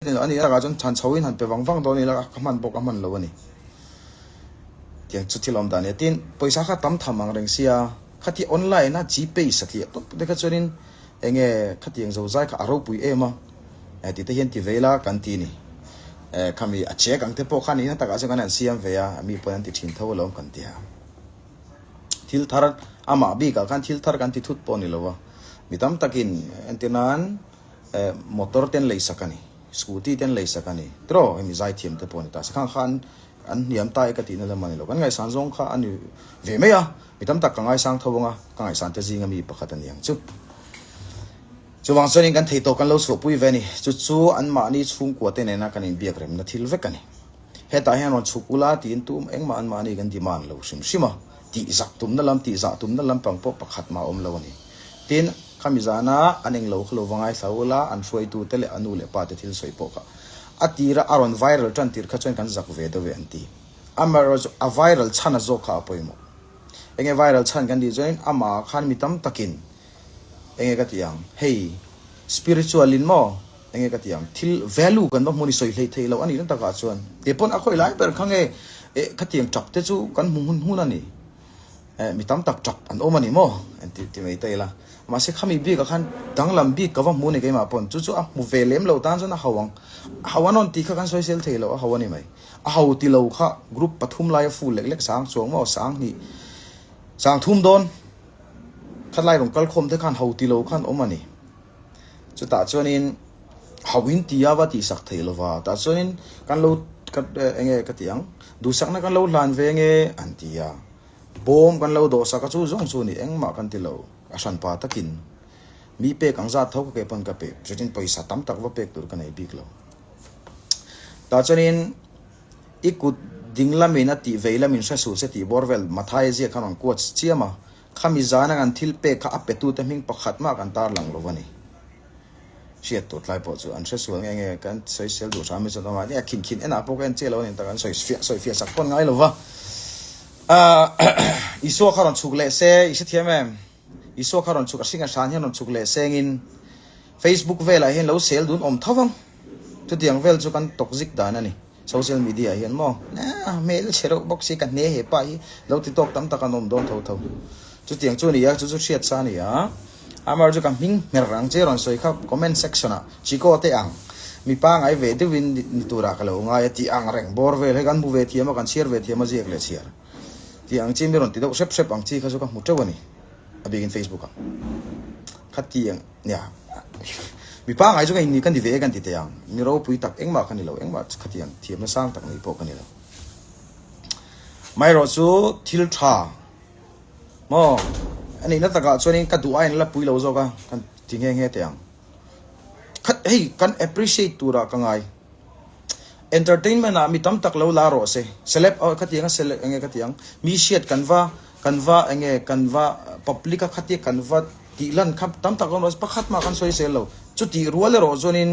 A nih takah chuan chhan chhoin han pe vang vang dawn ila ka hman bawk a hman lo a ni. Tiang chu thil awm dan a ni a. Tin, pawisa kha tam tham ang reng sia, khati online a gpay satliah tawp te kha chuanin eng nge khatiang zo zai kha a ropui em a, eh tih te hian ti ve ila kan ti a ni. Eh khami a check ang te pawh kha nihna takah chuan kan han siam ve a, mi pawn an ti thin tho alawm kan ti a. Thil thar amah bikah khan thil thar kan ti thut pawh a ni lo a, mi tam takin entir nan, Eh motor te an lei sak a ni, scooty te an lei sak a ni, tiraw hemi zaithiam te pawh a ni ta si khang kha an an hniam ta e ka tihna lam a ni lo, kan ngaihsan zawng kha a ni ve mai a, mi tam tak ka ngaisang tho ang a, ka ngaihsan te zinga mi pakhat a ni ang chu. Chuvang chuanin kan thei tawh kan lo chhuahpui ve a ni, chu chu anmahni chhungkua te nena kan inbiak remna thil vek a ni. Hetah hian rawn chhuk ula tiin tum engmah anmahni kan demand lo hrim hrim a, tih zak tumna lam tih zah tumna lampang pawh pakhat mah a awm lo a ni. Tin, khami zana an englo kha lo va ngaithla ula, an hruaitute leh a nu leh pa te thil sawi pawh kha a tira a rawn viral tan tir kha chuan kan zak ve deuh e an ti. Amaherawhchu a viral chhan a zawk kha a pawimawh. Enge viral chhan kan tih chuanin amah khan mi tam takin enge ka tih ang, hei spiritual in maw enge ka tih ang, thil value kan va hmu ni sawi hleih theih loh a nih na takah chuan te pawn a khawi lai ber kha nge eh khatiang tap te chu kan hmu hun hun a ni. Eh, mi tam tak tap an awm a ni maw? An ti ti mai ta ila. Mahse khami bikah khan danglam bik ka va hmu a ni keimah pawn. Chu chu a hmu ve lem lo tan chuan a hau ang. A hau an rawn tih kha kan sawi sel thei lo, a hau a ni mai. A hau ti lo kha group pathum laia full lek lek sang chuang maw sang hnih sang thum dawn khatlai rawn kal khawm te khan hau ti lo khan awm a ni. Chutah chuanin hau in ti a va tihsak thei lo va, tah chuanin kan lo ka eng nge ka tih ang, duhsakna kan lo hlan ve nge an ti a, bawm kan lo dawhsak a chu zawng chu ni engmah kan ti lo, a hranpa takin mi pek ang zat tho ka ke pawn ka pe, chutin pawisa tam tak va pek tur ka nei bik lo. Tah chuanin i kut ding lamin a tih vei lamin hre suh se tih bawr vel Mathaia ziak khan rawn quotes chiam a, Khami zana kan thil pek kha a petute hming pakhat mah kan tarlang lo a ni. Hriat tur tlai pawh chu an hre sual nge nge kan sawi sel duh hram hi chuan awm a, nia khin khin enah pawh ka en chiah lo a ni tak an sawi fiah sawi fiah sak pawn ngai lo va. Isua kha rawn chhuk leh se i hrethiam em? Isua kha rawn chhuk a hring a hran hian rawn chhuk leh sengin Facebook velah hian lo sel dun awm tho vang. Chutiang vel chu kan tawkzik dan a ni. Social media ah hian maw hmel chhe reuh bawk si ka hne he pa hi lo ti tawk tam tak an awm dawn tho tho. Chutiang chu a ni a, chu chu hriat sa a ni a. Amaherawhchu chu ka hming hmer ang che rawn sawi kha comment section ah Chiko te ang mipa ngai ve deuhin ni turah ka lo ngai a tih ang reng bawr vel hei kan hmu ve thiam a kan chhiar ve thiam a ziak leh chhiar tih ang chi mi rawn ti deuh hrep hrep ang chi kha chu ka hmu teuh a ni a bikin Facebook ah khatiang Nia, mi pangai chu ka in ka ni ve e kan ti teh ang, mi ropui tak engmah ka ni lo, engmah khatiang thiamna sang tak nei pawh ka ni lo. Amaherawh chu thil tha maw a nihna takah chuanin ka duh aiin la pui lo zawk a, kan ti nghe nghe teh ang. Khat hei kan appreciate turah ka ngai. Entertainment ah mi tam tak lo la rawh se, celeb oh khatiang a celeb enge khatiang mi hriat kan va kan va enge kan va public a khatia kan va tih lan kha tam tak awm rawh se pakhat mah kan sawi sel lo chutih rual erawh chuanin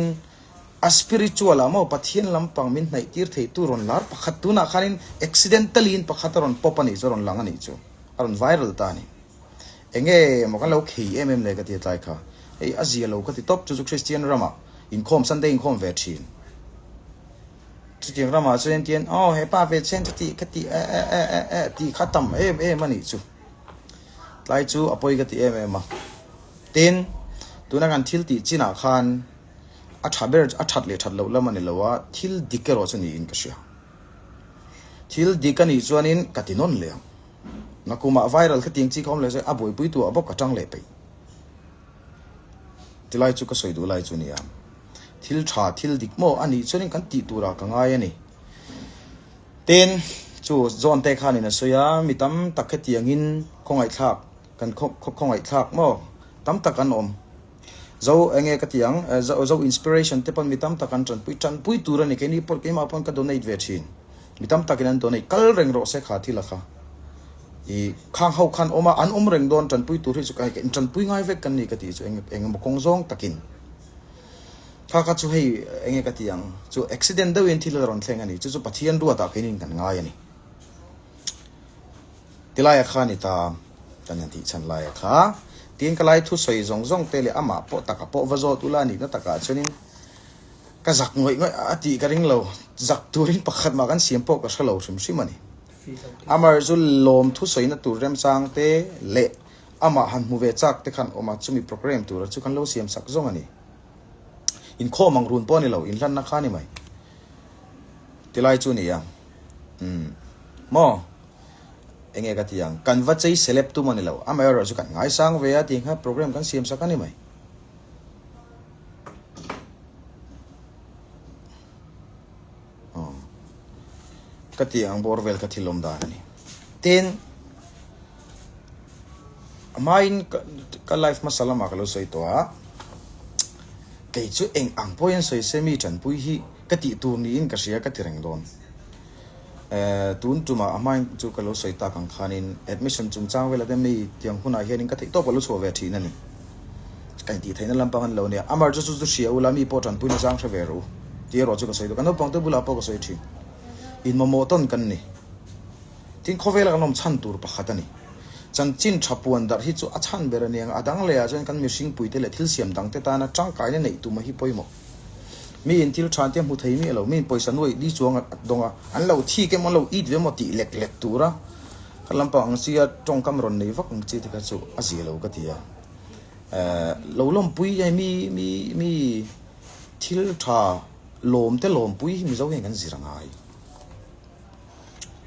a spiritual ah maw Pathian lampang min hnaih tir thei tu rawn lar pakhat tunah khanin accidentally in pakhat a rawn pop a nih chu a rawn lang a nih chu a rawn viral ta a ni enge maw kan lo khei em em le ka ti a tlai kha hei a zia lo ka ti tawp chu chu Christian ramah inkhawm Sunday inkhawm ve thin. Chutiang ramah chuan tian aw hepa ve chen chu tih ka tih eh eh eh eh eh tih kha tam em em a nih chu. Tlai chu a pawi ka ti em em a. Tin, tuna kan thil tih chinah khan a tha ber a that leh that loh lam a ni lo a, thil dik erawh chu niin ka hria. Thil dik a nih chuanin ka ti nawn leh ang. Nakumah viral khatiang chi kha awm leh se a buaipui tu ah bawk ka tang leh peih. Tilai chu ka sawi duh lai chu nia. Thil tha, thil dik maw a nih chuanin kan tih turah ka ngai a ni. Tin, chu John te khanin a sawi a, mi tam tak hetiangin khawngaihthlak, kan khawngaihthlak maw tam tak an awm. Zo enge ka ti ang, Zo inspiration te pawn mi tam tak an tanpui, tanpui tur a ni, keini pawh keimah pawn ka donate ve thin. Mi tam takin an donate, kal reng rawh se kha thil a kha. I khang ho khan awm a, an awm reng dawn tanpui tur hi chu ka intanpui ngai vek kan ni ka tih chu eng engemaw kawng zawng takin. Kha kha chu hei enge ka ti ang chu accident deuhin thil a rawn thleng a ni, chu chu Pathian ruatah keinin kan ngai a ni. Tilaia kha a ni ta, kan han tih chhan laia kha. Tin ka lai thusawi zawng zawng te leh amah pawh taka pawh va zawt ula a nihna takah chuanin. Ka zak ngawih ngawih a tih ka ring lo. Zak turin pakhat mah kan siam pawh ka hre lo hrim hrim a ni. Amar chu lawm thusawina tur remchang te leh amah han hmu ve chak te khan awm a, chumi programme tura chu kan lo siam sak zawng a ni. Inkhawm ang run pawh a ni lo, inhlanna kha a ni mai. Tilai chu a ni a. Umm. Maw? Enge ka ti ang? Kan va chei celeb tum a ni lo. Amaherawhchu kan ngaisang ve a tih kha programme kan siam sak a ni mai. Ka ti ang bawr vel ka thil awm dan a ni. Tin, a hmain ka life hmasa lamah ka lo sawi tawh a, kei chu eng ang pawhin sawi se mi tanpui hi ka tih tur niin ka hria ka ti reng dawn. Tun tumah a hmain chu ka lo sawi tak ang khanin admission chungchang velah te mi tiang hunah hianin ka theihtawp ka lo chhuah ve thin a ni. Ka intih theihna lampang a ni lo nia. Amar chu chu chu hria ula mi pawh tanpuina chang hre ve rawh u tih erawh chu ka sawi duh. Ka naupangte bulah pawh ka sawi thin. Inmamawh tawn kan ni. Tin, khawvela kan awm chhan tur pakhat a ni. Chanchin tha puan darh hi chu a chhan ber a ni ang. A dang lehah chuan kan mihring puite leh thil siam dangte tana tangkaina neih tuma hi pawimawh. Miin thil tha te hmu thei miah lo, miin pawisa nuaih li chuang a dawng a, an lo thik emaw an lo it ve emaw tih lek lek tura ka lampang ang chi a tawngkam rawn nei vak ang chi te kha chu a zia lo ka ti a. Lo lawmpui hei mi mi mi thil tha lawm te lawmpui hi Mizo hian kan zir a ngai.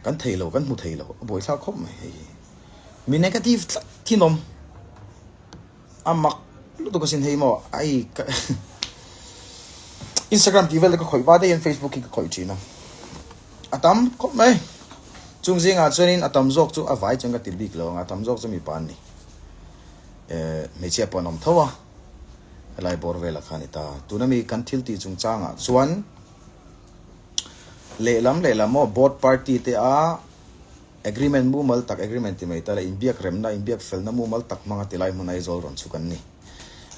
Kan thei lo, kan hmu thei lo, a buaithlak khawp mai hei hi. Mi negative tlat thin awm. A mak lutuk asin hei maw ai ka Instagram tih vel te ka khawih va daih hian Facebook hi ka khawih thin a. A tam khawp mai. Chung zingah chuanin a tam zawk chu a vai chuan ka ti bik lo ang a tam zawk chu mipa an ni. Eh hmeichhia pawh an awm tho a. Helai bawr velah khan i ta. Tuna mi kan thil tih chungchangah chuan lehlam lehlam maw board party te a Agreement mumal tak, agreement ti mai ta la, inbiak remna, inbiak felna mumal tak hmanga tilai hmun Aizawl rawn chhuk an ni.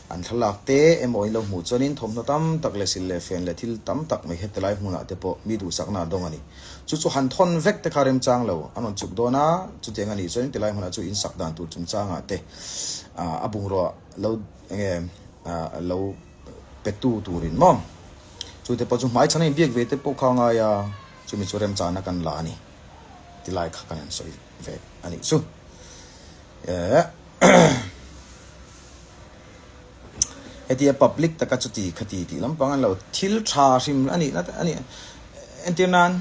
An thlalak te emaw in lo hmuh chuanin thawmhnaw tam tak leh sil leh fen leh thil tam tak mai he tilai hmunah te pawh mi duhsakna a dawng a ni. Chu chu han thawn vek te kha remchang lo an rawn chhuk dawn a, chutiang a nih chuanin tilai hmunah chu insak dan tur chungchangah te a bungrua lo enge lo petu turin maw chu te pawh chu hmaichhana inbiak ve te pawh kha a ngai a, chumi chu remchana kan la a ni. Ti lai kha kan han sawi ve a nih chu. Hetia public taka chuti khati tih lampang an lo thil tha hrim a nih na a nih entir nan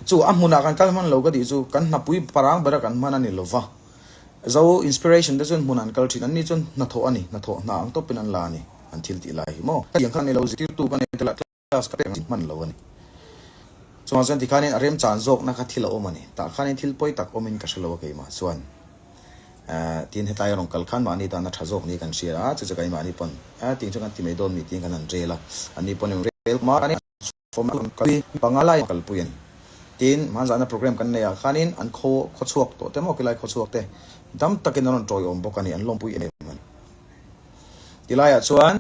chu a hmunah kan kal hman lo ka tih chu kan hnapui parang bera kan hman a ni lova zo inspiration te chuan hmunah an kal thin an ni chuan hnathawh a ni hnathawh hna ang tawpin an la a ni an thil tih lai hi maw hetiang khan a ni lo zirtirtu ka nei te lah Class ka pek hman lo a ni. Chuvang chuan tikhanin a remchan zawkna kha thil a awm a ni. Tah khanin thil pawi tak awmin ka hre lo a keimah chuan. Eh, tin hetlai a rawn kal khan mahni tan a tha zawk ni kan hria a, chu chu keimahni pawn eh ting chu kan ti mai dawn mi tiin kan han rel a, anni pawn in rel kuma khanin kalpui panga lai kalpui a ni. Tin, hmanzahna program kan neih ah khanin an khaw khawchhuak tawh te maw khilai khawchhuak te dam takin an rawn tawiawm bawk a ni, an lawmpui em em a ni. Tilaiah chuan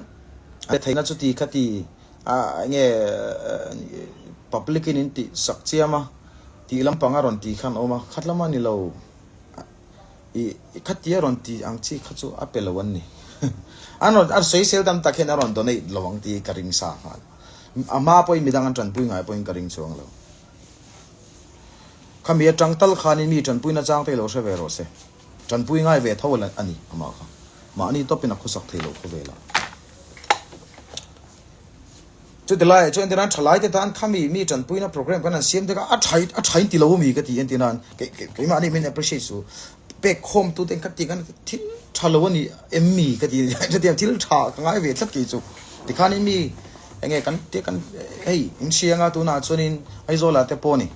a theihna chu ti kha ti a enge public in in tih sak chiam a tih lampang a rawn ti khan a awm a khat lama ni lo ih khatia rawn ti ang chi kha chu a pe lo an ni an rawn a sawisel tam tak hian a rawn donate lo ang tih ka ring sa nghal a hma pawhin midang an tanpui ngai pawhin ka ring chuang lo khami atang tal khanin mi tanpuina chang te lo hre ve rawh se. Tanpui ngai ve tho a ni amah kha. Mahni tawpin a khawsak thei lo khawvel ah. Chuti laiah chuan entirnan thalai te tan khami mi tanpuina program kan han siam te kha a tha a tha in ti lo ami ka ti entirnan keimahni min appreciate su pek khawm tu te kha ti khan thil tha lo a ni em mi ka ti hetiang thil tha ka ngai ve tlat kei chu tikhanin mi enge kan te kan hei in hria anga tunah chuanin Aizawl ah te pawh a ni.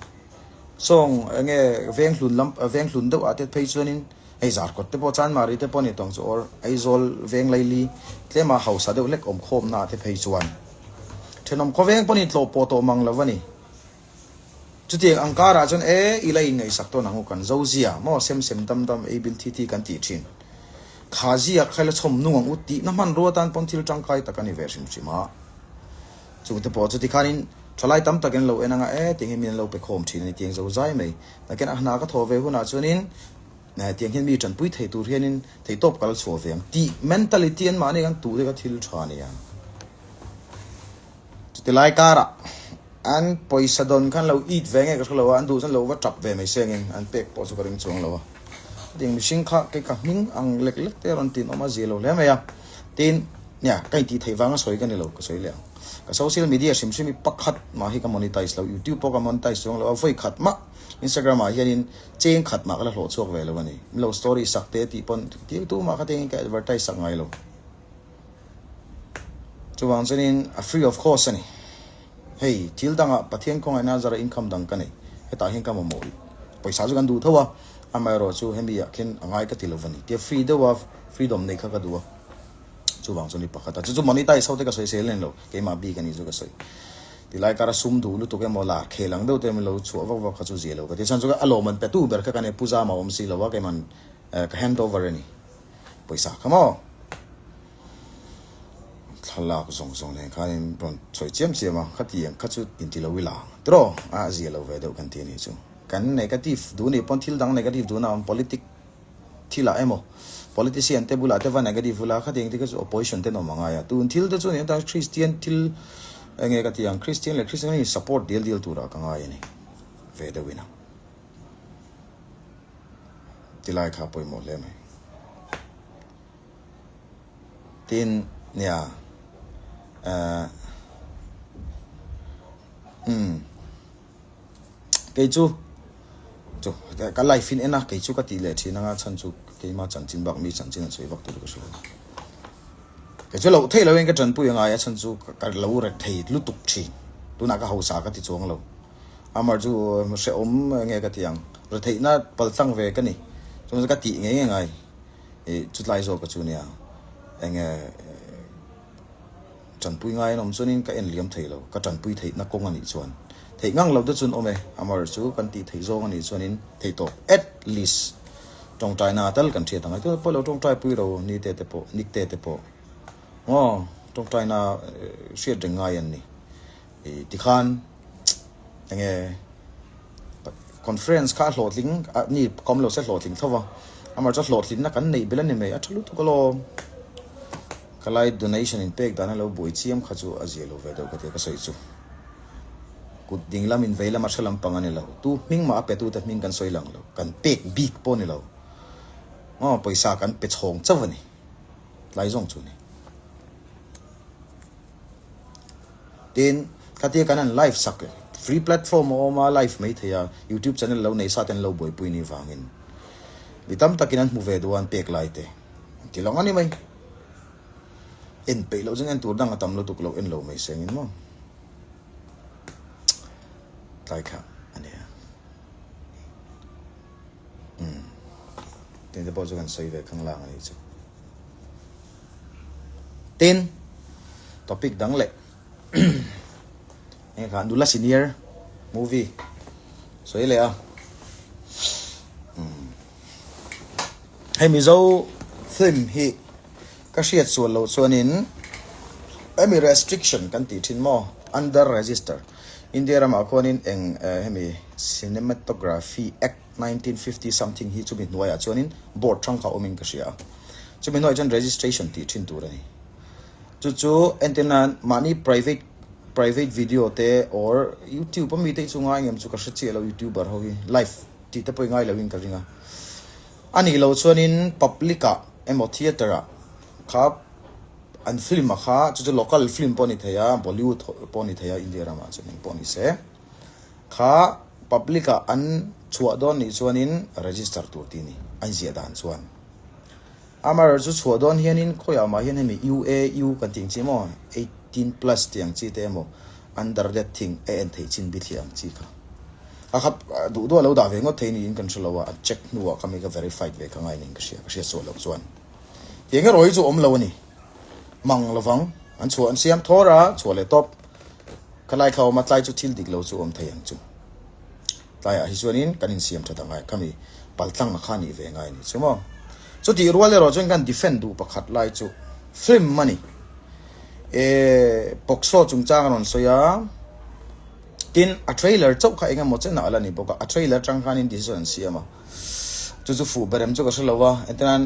Sawng enge veng hlun lam veng hlun deuh ah te phei chuanin hei Zarkawt te pawh Chanmari te pawh a ni tawng chu or Aizawl veng laili tlema hausa deuh hlek awm khawmna ah te phei chuan thenawm khawveng pawhin tlawh pawh tawh mang lo a ni. Chutiang ang karah chuan e i la inngaihsak tawn ang u kan zo zia maw sem sem dam dam ei bil thi thi kan tih thin. Kha zia kha ila chhawm nung ang u tihna hmanrua tan pawn thil tangkai tak a ni ve hrim hrim a. Chungte pawh chu tikhanin thalai tam takin lo en anga e tiang hian min an lo pe khawm thin a ni tiang zo zai mai. Nakin a hna ka thawh ve hunah chuanin tiang hian mi tanpui thei tur hianin theihtawp ka la chhuah ve ang tih mentality an mahni kan tuh te kha thil tha a ni ang. Chuti lai karah an pawisa dawn khan lo it ve nge ka hre lo a, an duh chuan lo va tap ve mai sengin an pek pawh chu ka ring chuang lo a. Hetiang mihring kha kei ka hming ang lek lek te a rawn tinawm a zia lo hle mai a. Tin, nia, ka intih theih vanga sawi ka ni lo, ka sawi leh ang. Ka social media hrim hrim hi pakhat mah hi ka monetize lo, YouTube pawh ka monetize chuang lo a, vawi khat mah Instagram ah hianin cheng khat mah ka la hlawh chhuak ve lo a ni. Min lo story sak te tih pawn tiu tu mah kha tengin ka advertise sak ngai lo. Chuvang chuanin a free of cost a ni. Hei, thil dangah Pathian khawngaihna zara income dang ka nei. Hetah hian ka mamawh pawisa chu kan duh tho a, amaherawh chu hemi ah khin a ngai ka ti lo va ni. Tia free deuha freedom neih kha ka duh a. Chuvang chuan i pakhat a. Chu chu monetize ho te ka sawi sel a ni lo, keimah bik a nih chu ka sawi. Tilai kara sum duh lutuk emaw lar khel ang deuh te emaw lo chhuah vak vak kha chu zia lo ka ti. Chhan chu a lawmman petu ber kha ka nei, Pu Zama awm si lo a, keiman ka hand over a ni. Pawisa kha maw? Thlalak zawng zawng nen khanin rawn sawi chiam chiam a, khatiang kha chu inti lo ila ang tiraw? A zia lo ve deuh kan ti a nih chu. Kan negative duh nih pawn thil dang negative duhna a awm, politic thilah emaw politician te bulah te va negative ula khatiang te kha chu opposition ten awm a ngai a. Tun thil te chu nih atan Christian thil enge ka ti ang, Christian leh Christian hi support dial dial turah ka ngai a ni ve deuhin a. Tilai kha pawimawh hle mai. Tin, nia, eh, umm, kei chu, chu, ka life in en a, kei chu ka tih leh thin anga chhan chu keima chanchin bak mi chanchin an sawi vak tur ka hre lo. Kei chu loh theih loin ka tanpui angai a chhan chu ka lo rek thei lutuk thin. Tunah ka hausa ka ti chuang lo. Amar chu hrehawm nge ka ti ang, retheihna paltlang ve ka ni. Chuan ka tih ngei ngei ngai. Ih chutlai zawk ka chu nia enge tanpui ngai an awm chuanin ka en liam thei lo ka tanpui theihna kawng anih chuan theih ngang lo te chuan awm e amaherawh chu kan tih theih zawng anih chuanin theih tawp at least tawngtaina tal kan hriat ang tunah pawh lo tawngtai pui ro ni te te pawh nik te te pawh maw tawngtaina hriat reng ngai an ni. Ih tikhan enge conference kha a hlawhtling a ni kawm lo se hlawhtling tho va amah chu hlawhtlinna kan neih belh a ni mai a tha lutuk alawm ka lai donation in pek dan a lo buai chiam kha chu a zia lo ve deuh ka tia ka sawi chu kut ding lam in vei lam a hre lampang a ni lo tu hming mah a pe tu te hming kan sawi lang lo kan pek bik pawh a ni lo aw pawisa kan pe chhawng chauh a ni tlai zawng chu a ni. Tin, khatia kan han live sak free platform a awm a, live mai thei a, youtube channel lo nei sa ten lo buaipui ni vangin mi tam takin an hmu ve duh a an pek lai te an ti lang a ni mai. En peih loh chuan en tur dang a tam lutuk lo en lo mai sengin maw. Tlai kha a nia. Umm. Tin te pawh chu kan sawi ve khang lang a nih chu. Tin, topic dang leh eng kha nula senior movie sawi leh a. Umm. Hei Mizo film hi ka hriat sual loh chuanin hemi restriction kan tih thin maw under register India ramah khuanin eng hemi cinematography act 1950 something hi chumi hnuaiah chuanin board hrang kha awmin ka hria a chumi hnuaiah chuan registration tih thin tur a ni chu chu entir nan mahni private private video te or youtube ami te hi chu ngai ngem chu ka hre chiah lo youtuber ho hi live tih te pawh i ngai loin ka ring a a nih loh chuanin public ah emaw theatre ah kha an film a kha chu chu local film pawh a ni thei a bollywood pawh a ni thei a India ramah chuan eng pawh a ni se kha public ah an chhuah dawn nih chuanin register tur tih a ni a inziah dan chuan amaherawhchu chu chhuah dawn hianin khawiah mah hian hemi U_A_U kan tih ang chi maw 18 plus tih ang chi te emaw under that thing a en theih chin bithliah ang chi kha a kha duh duh a lo dah ve ngawt thei niin kan hre lo a an check hnuah kha mi ka verified ve kha ngai niin ka hria ka hriat suah loh chuan. Tiang erawh hi chu awm lo a ni. Mang lovang. An chhuah an siam thawr a, chhuah leh tawp. Khalai kha awm a, tlai chu thil dik lo chu awm thei ang chu. Tlaiah hi chuanin kan insiam that angai khami paltlang a kha nih ve ngai a ni chu maw. Chutih rual erawh chuan kan defend duh pakhat lai chu film a ni. E POCSO chungchang a rawn sawi a, tin a trailer chauh kha eng emaw chen ah a la ni bawk a, a trailer atang khanin decision an siam a. Chu chu fuh berem chu ka hre lo a, entirnan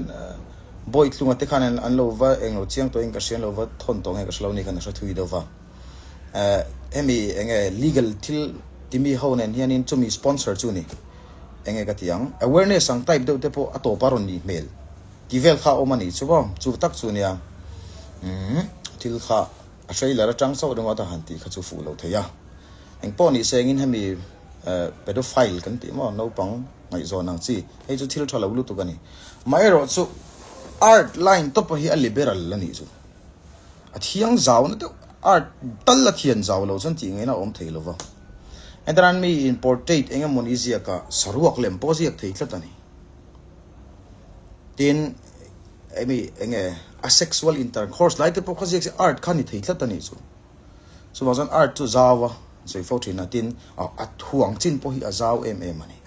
Bawitlunga te khan an lo va eng lo chiang tawhin ka hria an lo va thawn tawh nge ka hre lo ni khan a hre thui deuh va. Hemi enge legal thil timi ho nen hianin chumi sponsor chu ni enge ka ti ang awareness ang type deuh te pawh a tawp a rawn nih hmel tih vel kha a awm a nih chu maw chu tak chu nia umm thil kha a trailer atang chauh ringawt a han tih kha chu fuh lo thei a engpawh ni se engin hemi pedophile kan tih maw naupang ngaihzawn ang chi hei chu thil tha lo lutuk a ni amaherawhchu art line tawpa hi a liberal a nih chu. A thiang zau na deuh art tal a thian zau lo chuan tih ngaihna a awm thei lo va. Hetiran mi in portrait eng emaw ni ziak a saruak lem pawh ziak thei tlat a ni. Tin emi eng nge a sexual intercourse lai te pawh kha ziak se art kha ni thei tlat a nih chu. Chuvang chuan art chu zau a sawi fo thin a tin a thuang chin pawh hi a zau em em a ni.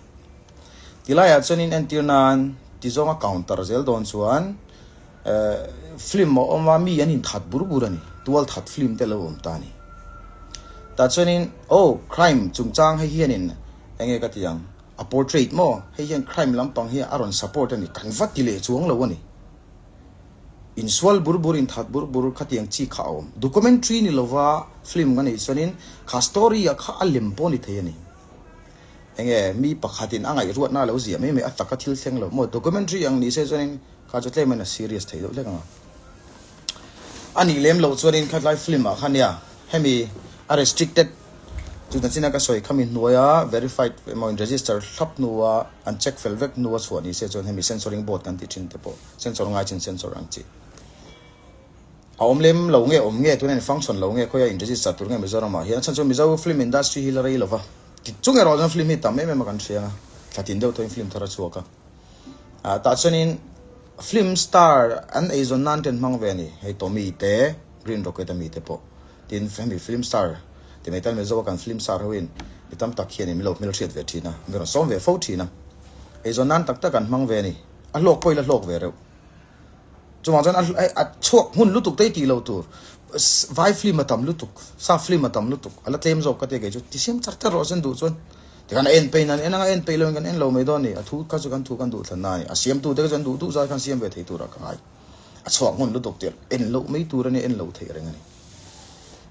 Tilaiah chuanin entir nan tizawnga counter zel dawn chuan Film a awm a, mi an inthat bur bur a ni. Tual that film te lo awm ta a ni. Tah chuanin, oh, crime chungchang hei hianin eng nge ka ti ang, a portrait maw, hei hian crime lampang hi a rawn support a ni, kan va ti leh chuang lo a ni. Insual bur bur, inthat bur bur khatiang chi kha a awm. Documentary ni lova film ka neih chuanin kha story ah kha a lem pawh ni thei a ni. Eng nge mi pakhatin a ngaihruatna a lo ziah mai mai a taka thil thleng lo maw, documentary ang ni se chuanin Kha chu tlem in a serious thei deuh hlek ang a. A nih lem loh chuanin khatlai film ah khan nia hemi a restricted chu nachin a ka sawi khami hnuaia verified emaw in register thlap hnua an check fel vek hnua chhuah ni se chuan hemi censoring board kan tih thin te pawh censor ngai chin censor ang chi a awm lem lo nge awm nge tuna in function lo nge khawia in register tur nge Mizoram ah hian a chhan chu Mizo film industry hi la rei lova ti chung erawh chuan film hi tam em em a kan hria ang a thlatin deuh tawhin film thar a chhuak a. Ah tah chuanin film star an eizawn nan te an hmang ve a ni hei Tommy te Green Rocket ami te pawh tin hemi film star ti mai tan Mizo a kan film star ho in mi tam tak hian in min lo hmelhriat ve thin a min rawn sawm ve fo thin a eizawn nan tak tak an hmang ve a ni a hlawk pawh ila hlawk ve reuh chuvang chuan a chhuak hmun lutuk te hi tih loh tur vai film a tam lutuk sap film a tam lutuk a la tlem zawk ka tia kei chu ti siam char char rawh se an duh chuan. Tikhan a en peih nan en anga en peih loin kan en lo mai dawn a ni. A thu kha chu kan thu kan duh thlan na a ni. A siamtu te kha chu an duh duh zai khan siam ve thei turah ka ngai. A chhuak hmun lutuk tir en loh mai tur a ni, en lo theih reng a ni.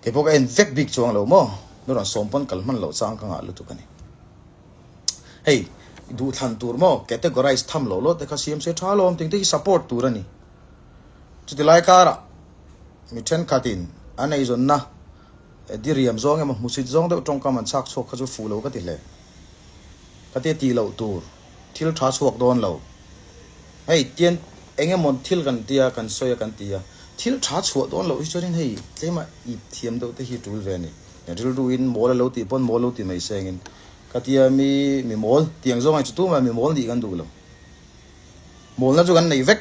Kei pawh ka en vek bik chuang lo maw? Mi rawn sawm pawn kal hman loh chang ka ngah lutuk a ni. Hei, duh thlan tur maw? Categorize tham loh loh te kha siam se tha lawm ting te hi support tur a ni. Chuti lai karah mi thenkhatin an eizawnna Diriam zawng emaw hmusit zawng deuh tawngkam an chhak chhuak kha chu fuh lo ka ti hle. Ka tia tih loh tur thil tha chhuak dawn lo. Hei tian eng emaw thil kan tia kan sawi a kan ti a, thil tha chhuah dawn loh hi chuanin hei tlema ip thiam deuh te hi tul ve a ni. Rilruin mawl a lo tih pawn mawl lo ti mai sengin ka tia mi mi mawl tiang zawng ai chu tumah mi mawl nih kan duh lo. Mawlna chu kan nei vek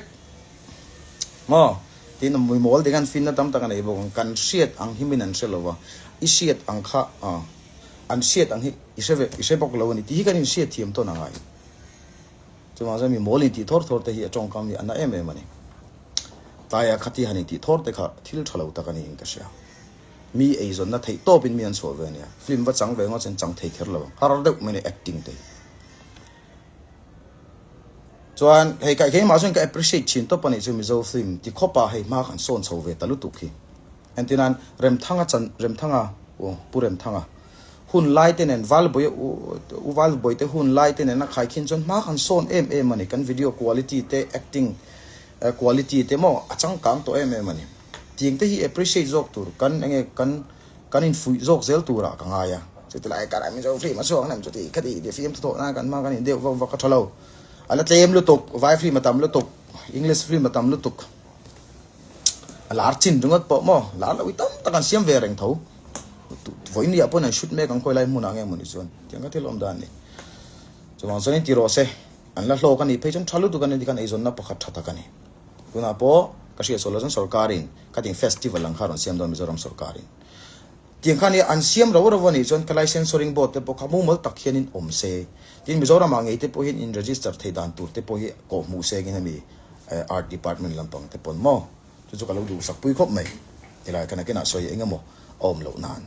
maw? Tin mi mawl te khan finna tam tak a nei bawk ang. Kan hriat ang hi min an hre lo va, i hriat ang kha an hriat ang hi i hre ve i hre bawk lo a ni tih hi kan inhriat thiam tawn a ngai. Chuvang chuan mi mawl intih thawr thawr te hi a tawngkam hi a na em em a ni. Tlaia khati han intih thawr te kha thil tha lo tak a niin ka hria. Mi eizawnna theih tawpin mi an chhuah ve a nia. Film va chang ve ngawt chuan chang thei kher lo ang. Har deuh mai a ni acting te hi. Chuan hei ka keimah chuan ka appreciate thin tawp a nih chu Mizo film ti khawp a hei hma kan sawn chho ve ta lutuk hi. Entirnan Remthanga chan Remthanga aw Pu Remthanga hun lai te nen Valbawi u Valbawi te hun lai te nen a khaikhin chuan hma kan sawn em em a ni. Kan video quality te acting quality te maw a changkang tawh em em a ni. Tiang te hi appreciate zawk tur kan enge kan Kan infuih zawk zel turah ka ngai a, chuti lai karah Mizo film a chhuak nem chuti khati ti film thawh nan kan hma kan in deuh vak vak a tha lo. A la tlem lutuk, vai film a tam lutuk, English film a tam lutuk. A lar chin ringawt pawh maw, lar loh hi tam tak an siam ve reng tho. Vawiin ah pawn an shoot mek ang khawi lai hmunah nge mawni chuan tiang kha thil awm dan a ni. Chuvang chuan in ti rawh se, an la hlawk a nih phei chuan tha lutuk a ni tikhan eizawnna pakhat tha tak a ni. Tunah pawh ka hriat sual lo chuan sorkarin khating festival ang kha rawn siam dawn Mizoram sorkarin. Tiang khan i an siam ro ro a nih chuan khalai censoring board te pawh kha mumal tak hianin awm se. Tin Mizoramah ngei te pawh hian in register theih dan tur te pawh hi kawh hmuh sengin hemi art department lampang te pawn maw chu chu ka lo duhsak pui khawp mai. Tilai kha nakinah sawi eng emaw a awm loh nan.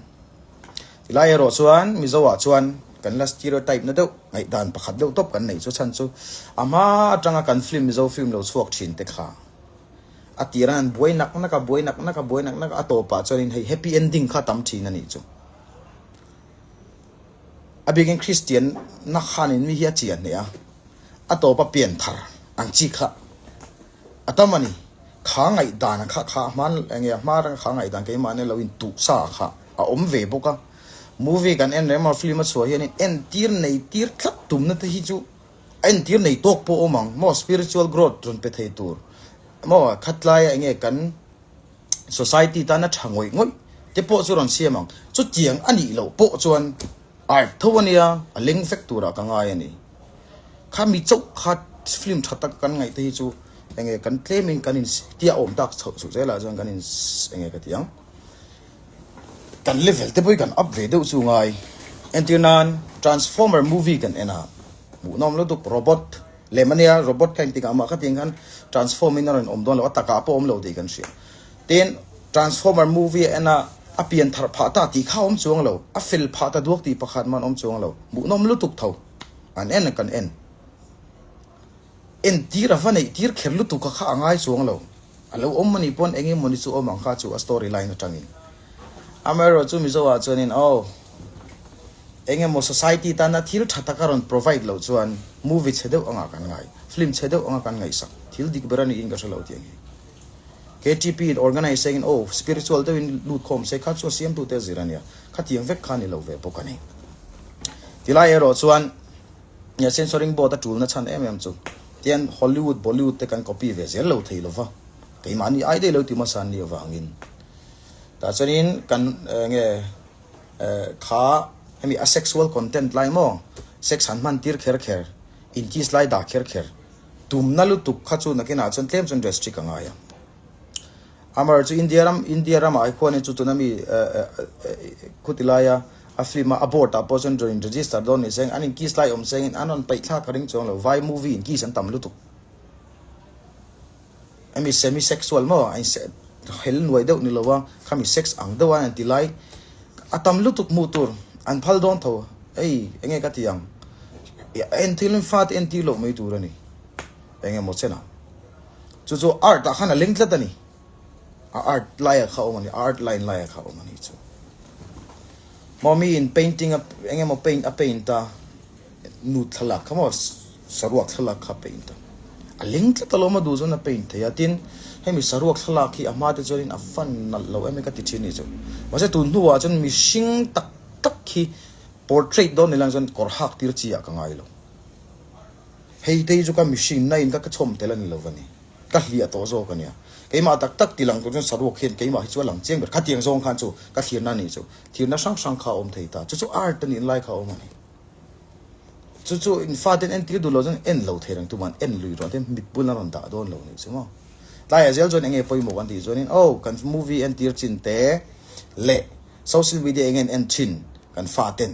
Tilai erawh chuan Mizo ah chuan kan la stereotype na deuh ngaihdan pakhat deuh tawp kan neih chu chhan chu a hma atanga kan film Mizo film lo chhuak thin te kha. A tir an buai nak nak a, buai nak nak a, buai nak nak a, a tawpah chuanin hei happy ending kha a tam thin a nih chu. A bikin Kristian na khanin mi hi a chiah hneh a, a tawpa pian thar ang chi kha a tam a ni. Kha ngaihdan a kha kha a hman enge a hma atanga kha ngaihdan keimahni lo in tuh sa kha a awm ve bawk a. Movie kan en reng a, film a chhuah hianin entir nei tir tlat tumna te hi chu a entir nei tawk pawh a awm ang maw spiritual growth rawn pe thei tur maw khatlaia enge kan society tana tha ngawih ngawih te pawh chu rawn siam ang. Chutiang a nih loh pawh chuan art tho a nia, a leng vek turah ka ngai a ni. Kha mi chauh kha film tha tak kan ngaih te hi chu enge kan tlemin kan in tia awm tak chhoh chhoh zelah chuan kan in enge ka ti ang. Kan level te pawh hi kan up ve deuh chu ngai. Entir nan Transformer movie kan en a, hmuhnawm lutuk robot Lem a nia, robot kha engtikah mah khatiang khan transform in a rawn awm dawn lo, a takah pawh a awm lo tih kan hria. Tin, transformer movie a en a, a pian tharh phah ta tih kha a awm chuang lo, a fel phah ta duak tih pakhat man a awm chuang lo, hmuhnawm lutuk tho an en a kan en. Entir a va neih tir kher lutuk kha kha a ngai chuang lo, a lo awm a nih pawn eng emawni chu awm ang kha chu a story line atangin. Amaherawhchu Mizo ah chuanin aw. Eng emaw society tana thil tha tak a rawn provide loh chuan movie chhe deuh anga kan ngai, film chhe deuh anga kan ngaihsak thil dik ber a niin ka hre lo tih ang hi. KTP in organise sengin aw spiritual deuhin lut khawm se kha chu a siamtute a zir a nia, khatiang vek kha a ni lo ve bawk a ni. Tilai erawh chuan censoring board a tulna chhan em em chu tian Hollywood, Bollywood te kan copy ve zel lo thei lova, keimahni ai daih lo ti hmasa an nih avangin. Tah chuanin kan enge Kha hemi a sexual content lai maw sex han hman tir kher kher in kiss lai dah kher kher tumna lutuk kha chu nakinah chuan tlem chuan restrict a ngai a. Amar chu India ram India ramah hi khuanin chu tuna mi khuti laia a film a a board ah pawh chuan rawn in register dawn ni seng an in kiss lai awm sengin an rawn paih thlak ka ring chuang lo vai movie in kiss an tam lutuk. Hemi semi sexual maw a in hel nuai deuh ni lo a, khami sex ang deuh a an ti lai a tam lutuk hmuh tur an phal dawn tho ei enge ka ti ang en thil in fate en tir loh mai tur a ni eng emaw chen ah chu chu art ah khan a leng tlat a ni a art lai ah kha a awm a ni art line lai ah kha a awm a ni chu maw mi in painting a eng emaw paint a paint a. Nu thlalak kha maw saruak thlalak kha a paint a, a leng tlat alawm a duh chuan a paint thei a, tin hemi saruak thlalak hi a hma te chuanin a fan nalh lo em em ka ti thin a nih chu, mahse tun hnuah chuan mihring tak tak hi portrait dawn ni lang chuan kawr hak tir chi ah ka ngai lo, hei te hi chu ka mihring na in ka ka chhawm tel a ni lo va ni, ka hliah tawh zawk a nia, keimah tak tak ti lang tur chuan saruak hian keimah hi chu a lang chiang ber, khatiang zawng khan chu ka thlirna a nih chu, thlirna hrang hrang kha a awm thei ta, chu chu art a nih lai kha a awm a ni. Chu chu in faten entir duh lo chuan en lo thei reng tuman en lui ruah te mit bul an rawn dah dawn lo nih chu maw. Tlaiah zel chuan enge pawimawh kan tih chuanin aw kan movie entir chin te leh social media enge an en thin kan faten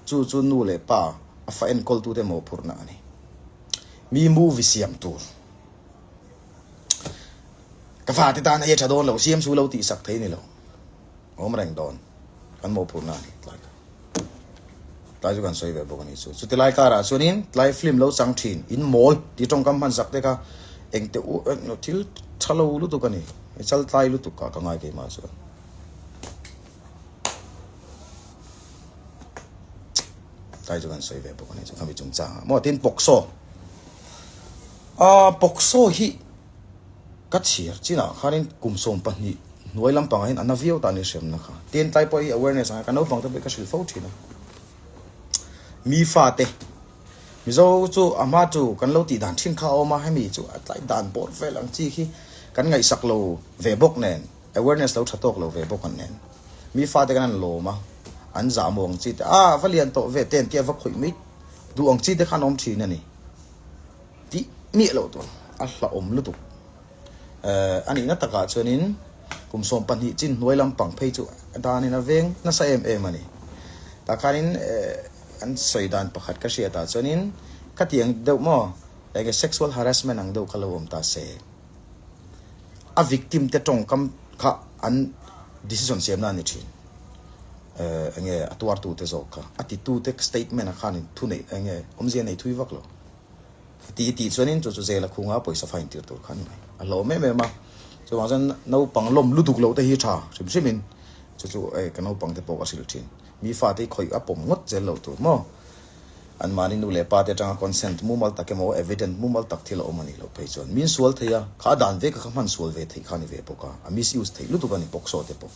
chu chu nu leh pa a fa enkawl tute mawhphurhna a ni. Mi movie siam tur ka fate tan hei a tha dawn lo siam su lo tih sak thei ni lo awm reng dawn kan mawhphurhna a ni tlai kha. Tlai chu kan sawi ve bawk a ni chu. Chuti lai karah chuanin tlai film lo chang thin, in mawl tih tawngkam hman zak te kha engte u thil tha lo lutuk a ni. I chal tlai lutuk kha ka ngai keimah chuan. Tlai chu kan sawi ve bawk a ni chu khami chungchangah maw tin pawksaw. Ah pawksaw hi Ka chhiar chinah khanin kum 12 hnuai lampangah hian a na viau ta a ni hremna kha. Tin tlai pawh hi awareness ang hi ka naupang te pawh hi ka hrilh fo thin a. Mi fate Mizo chu a hma chu kan lo tih dan thin kha a awm a, hemi chu a tlai dan bawr vel ang chi khi kan ngaihsak lo ve bawk nen, awareness lo tha tawk lo ve bawk an nen. Mi fate kan an lawm a, an zah maw ang chi te, a va lian tawh ve te an tia va khawih mai duh ang chi te khan awm thin a ni. Tih miah loh tur a hlauhawm lutuk. Eh, a nihna takah chuanin kum 12 chin hnuai lampang phei chu a danin a veng nasa em em a ni. Tah khanin eh, an sawi dan pakhat ka hriatah chuanin khatiang deuh maw, enge sexual harassment ang deuh kha lo awm ta se. A victim te tawngkam kha an decision siamna a ni thin. Eh, enge a tuartute zawk kha a titute statement-a khanin thu neih enge awmzia nei thui vak lo. Ti tih chuanin chu chu zela khunga pawisa fine tir tur kha a ni mai. A hlawm em em a. Chuvang chuan naupang lawm lutuk loh te hi tha hrim hrim in chu chu hei ka naupang te pawh ka hrilh thin. Mi fate hi khawih a pawm ngawt zel lo tur maw? Anmahni nu leh pa te atanga consent mumal tak emaw evident mumal tak thil a awm a nih loh phei chuan min sual thei a, kha a dan vek a kha hman sual ve theih kha a ni ve bawk a, a misuse theih lutuk a ni bawk saw te pawh.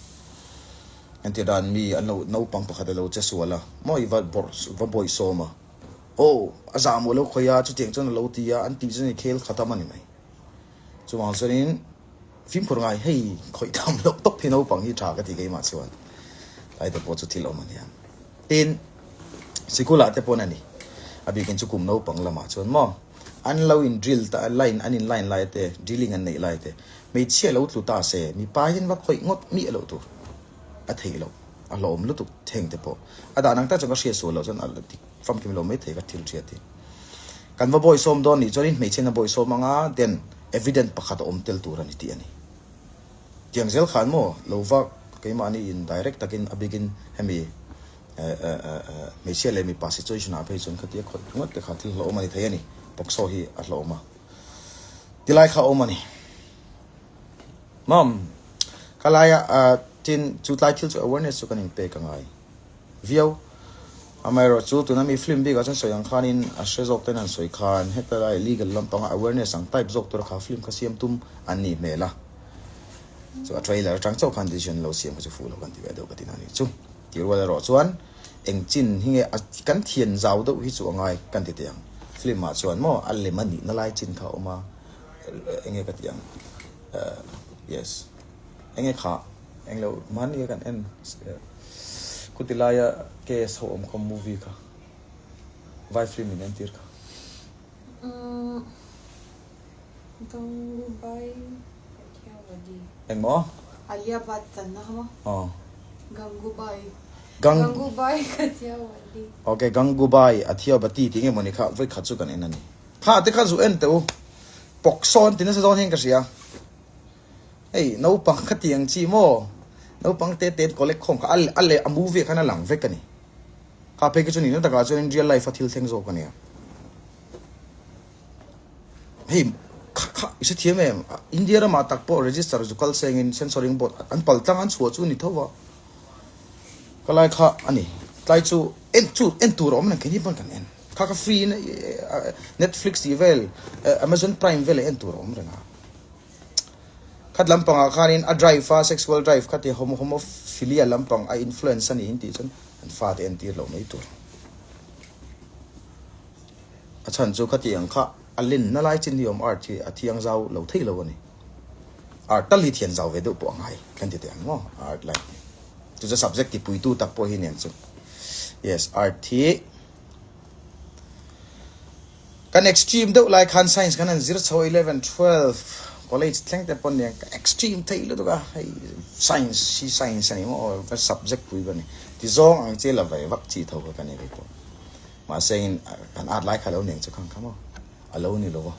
Entir dan mi an lo naupang pakhat a lo che sual a maw i va bawrh va bawih sawm a, aw a zahmawh lo khawih a chutiang chuan a lo ti a an tih chuan i khel khat a ni mai. Chuvang chuanin fimkhur ngai hei khawih tham loh tawp hi naupang hi tha ka ti keimah chuan tlai te pawh chu thil awm a nia. Tin, sikul ah te pawn a ni a bikin chu kum naupang lamah chuan maw an lo in drill ta line an in line lai te drilling an neih lai te hmeichhia lo tlu ta se mipa hian va khawih ngawt miah loh tur a theih loh a hlawhawm lutuk theng te pawh a dan ang tak chuan ka hriat sual loh chuan a dik famkim lo maithei ka thil hriat hi. Kan va bawisawm dawn nih chuanin hmeichhe na bawisawm anga then evident pakhat a awm tel tur a ni tih a ni. Tiang zel khan maw lo va keimahni in direct takin a bikin hemi hmeichhia leh mipa situation ah phei chuan khatia khawih ringawt te kha thil hlauhawm a ni thei a ni. Pawksaw hi a hlauhawm a tilai kha a awm a ni. Mom, khalaia tin chu tlai thil chu awareness chu kan inpek a ngai. Viau. Amaherawhchu tuna mi film bikah chuan sawi ang khanin a hre zawk ten an sawi khan heta lai legal lampanga awareness ang type zawk tura kha film kha siam tum an nih hmel a. Chu a trailer atang chauh khan decision lo siam kha chu fuh lo kan ti ve deuh ka ti na nih chu. Tih rual erawh chuan eng chin hi nge a kan thian zau deuh hi chu a ngai kan ti teh ang. Film ah chuan maw a lem a nihna lai chin kha a awm a eng nge ka tih ang yes. Enge kha englo hmanni kan en khuti laia KS ho awm khawm movie kha vai film in entir kha. Gangubai Engmaw? Alia Bhatt channa kha maw? Aw. Gangubai. Gang Gangubai Kathiawadi. Okay, Gangubai Athiawadi tih nge mawni kha vawi khat chu kan en a ni. Kha te kha zu en teh u. Pawk sawn ti nasa dawn hian ka hria. Hei naupang kha ti ang chi maw? Naupang te te collect khawm kha a leh a movie ah khan a lang vek a ni. Kha phei khi chu nihna takah chuan real life a thil thleng zawk a nia. Hei kha kha i hrethiam em? India ramah tak pawh register zu kal sengin censoring board an pal tlang an chhuah chu a ni tho va. Ka lai kha a ni. Tlai chu en chu en tur a awm reng keini pawn kan en. Kha kha free in Netflix tih vel Amazon Prime vel ah en tur a awm reng a. Khat lampangah khanin a drive a, sexual drive kha ti homo homophilia lampang a influence a niin tih chuan an fate entir loh mai tur. A chhan chu khati ang kha a lenna lai chin hi awm art hi a thiang zau lo thei lo a ni. Art tal hi thian zau ve deuh pawh a ngai kan ti teh ang maw art lai hi. Chu chu subject tipuitu tak pawh hi nen chu. Yes, art hi. Kan extreme deuh lai khan science kan han zir chho 11, 12 college thleng te pawn nia ka extreme theih lutuk a hei science hi science a ni maw ka subject pui ka ni ti zawng ang che la ve vak chi tho kha ka ni ve pawh mahse in kan art lai kha lo ni ang chu khang kha maw a lo ni lo a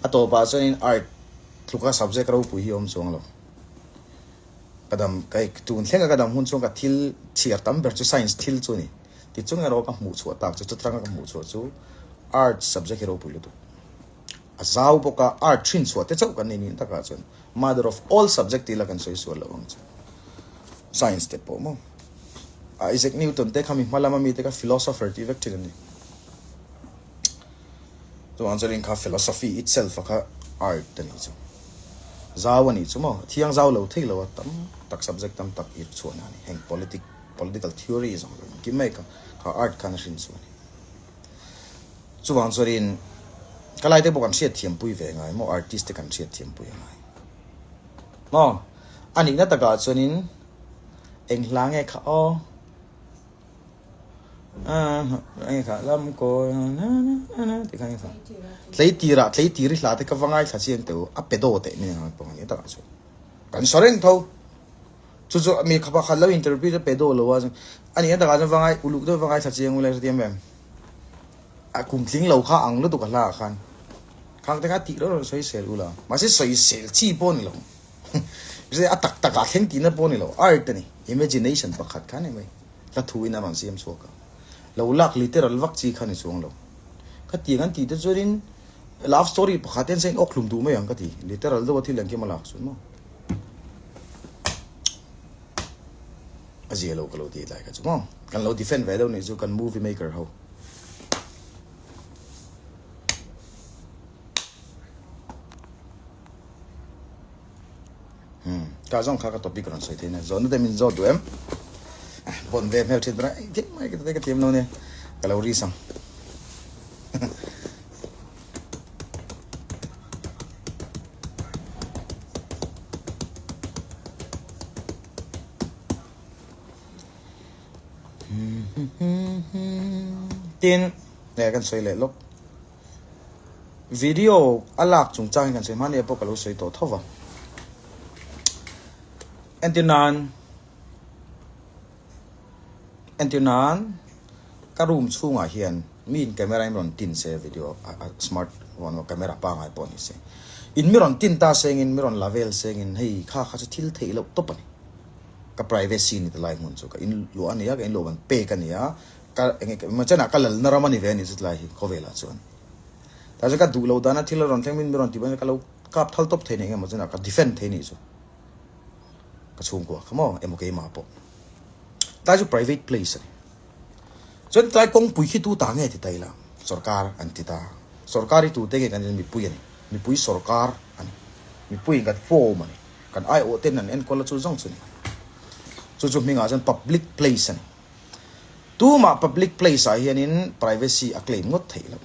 a tawpah chuan in art tluka subject ropui hi a awm chuang lo ka dam ka tun thlenga ka dam hun chuan ka thil chhiar tam ber chu science thil chu a ni. Tichung erawh ka hmuh chhuah tak chu chutanga ka hmuh chhuah chu Arts subject hi ropui lutuk. A zau bawk a, Art hrin chhuah te chauh kan nei nin takah chuan mother of all subject tih la kan sawi sual loh ang chu. Science te pawh maw. Isaac Newton te kha mi hma lama mi te kha philosopher tih vek thin an ni. Chuvang chuanin kha philosophy itself a kha art a nih chu. Zau a nih chu maw. Thiang zau lo thei lo a tam tak subject tam tak irh chhuahna a ni. Heng politic Political theory zawng zawng engkim mai kha kha art khan a hrin chu a ni. Chuvang chuanin ka lai te pawh kan hriat thiam pui ve ngai maw artist te kan hriat thiam pui angai. Maw a nihna takah chuanin eng hla nge kha aw eng kha lam kawi na na na tih kha eng kha tleitirah tleitiri hla te ka va ngaithla chiang teh u a pe daw teh min ang pawh a ni takah chuan kan saw reng tho. Chu chu mi kha pakhat lo interpret a pe daw lo a, a nih a takah chuan va ngai uluk deuh va ngaithla chiang ula hrethiam em? A kum tling lo kha ang lutuk a hla ah khan khang te kha tih reuh reuh sawisel ula, mahse sawisel chi pawh a ni lo, a tak tak ah thleng tihna pawh a ni lo, art a ni, imagination pakhat kha a ni mai, hla thu in a rawn siam chhuak a, lo lak literal vak chi kha a ni chuang lo, khatiang an tih te chuanin. Love story pakhat hian se in awk hlum duh mai ang ka ti. Literal deuha thil engkim a lak chuan maw. A zia lo ka lo ti tlai kha chu maw. Kan lo defend ve deuh nih chu kan movie maker ho. Hmm, ka zawng kha ka topic rawn sawi thei na. Zawhna te min zawt duh em? Bon ve hmel thin tura, ei thil mai ka ka thiam lo nia. Ka lo ri sang. Tin, eh kan sawi leh lawk. Video a lak chungchang hi kan sawi hmani pawh ka lo sawi tawh tho va. Entir nan entir nan ka room chhungah hian mi in camera in rawn tin se video a smart phone camera pangai pawh ni se. In mi rawn tin ta sengin mi rawn la vel sengin hei kha kha chu thil theih loh tawp a ni. Ka privacy ni ta lai hmun chu ka in luah a ni a ka in luah ban pek a ni a. Ka enge machanah ka lalna ram a ni ve a ni chutlai hi khawvelah chuan. Tah chuan ka duh loh dana thil a rawn thleng min mi rawn tih pawhin ka lo kap thal tawp thei ni enge machanah ka defend thei nih chu. Ka chhungkua kha maw emaw keimah pawh. Tlai chu private place a ni. Chuan tlai kawngpui khi tu ta nge ti ta ila sorkar an ti ta. Sorkar hi tute nge kan ti mipui a ni. Mipui sorkar a ni. Mipuiin kan form a ni. Kan aiawh ten an enkawl a chu zawng chu ni. Chu chu hmingah chuan public place a ni. Tumah public place ah hianin privacy a claim ngawt theih loh.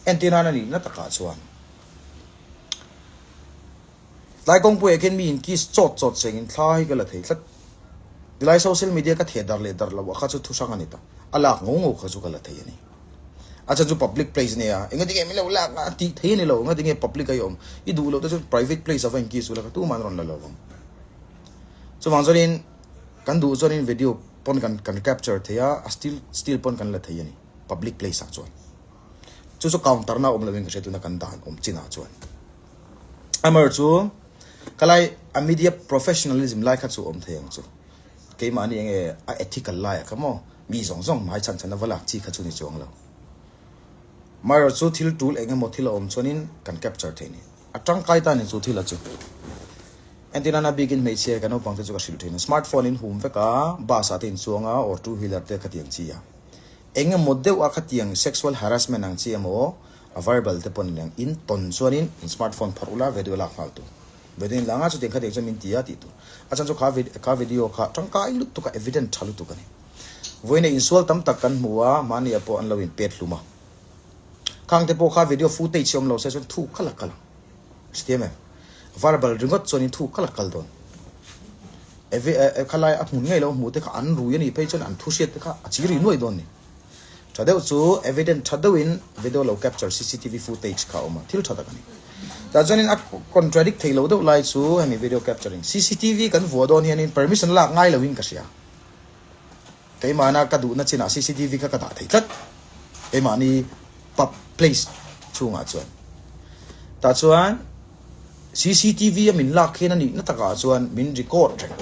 Entir nan a nihna takah chuan tlai kawngpuiah khian mi in kiss chawt chawt sengin thla hi ka la thei tlat. Tilai social media ka theh dar leh dar loh ah kha chu thu hrang a ni ta. A lak ngo ngo kha chu ka la thei a ni. A chhan chu public place a nia, engati nge min lo lak a tih thei a ni lo, engati nge public a i awm. I duh loh te chuan private place ah va in kiss ula kha tumah an rawn la lo vang. Chuvang chuanin. Kan duh chuanin video pawn kan kan capture thei a, a still still pawn kan la thei a ni public place ah chuan. Chu chu counter na awm lovin ka hria tuna kan dan awm chinah chuan. Amar chu khalai a media professionalism lai kha chu awm thei ang chu. Keimahni enge a ethical lai ah kha maw mi zawng zawng hmai chhan chhan a va lak chi kha chu ni chuang lo. Amaherawhchu chu thil tul eng emaw thil a awm chuanin kan capture thei a ni. A tangkai ta ni chu thil a chu. Entirna na bikin hmeichhia ka naupang te chu ka hrilh thin a, smart phone in hum vek a, bus ah te in chuang a or two wheeler te khatiang chi a. Eng emaw deuh a khatiang sexual harassment ang chi emaw a verbal te pawh ni ang in tawn chuanin in smart phone phawrh ula video lak nghal tur. Video in la anga chutiang khatiang chuan min ti a tih tur. A chhan chu kha kha video kha tangkai lutuk a evident tha lutuk a ni. Vawiin a insual tam tak kan hmu a, mahni ah pawh an lo in pet hlum a. Khang te pawh kha video footage hi awm lo se chuan thu kha la kal ang. Hrethiam em? Verbal ringawt chuanin thu kha la kal dawn. Evi eh khalai a hmun ngei lo hmuh te kha an rui a nih phei chuan an thu hriat te kha a chi ri nuai dawn ni. Tha deuh chu evident tha deuhin video lo capture cctv footage kha a awm a, thil tha tak a ni. Tah chuanin a contradict thei lo deuh lai chu hemi video capturing cctv kan vuah dawn hianin permission lak ngai loin ka hria. Keimahna ka duhna chinah cctv kha ka dah thei tlat. Keimahni pub place chhungah chuan. Tah chuan cctv a min lak hian a nihna takah chuan min record reng.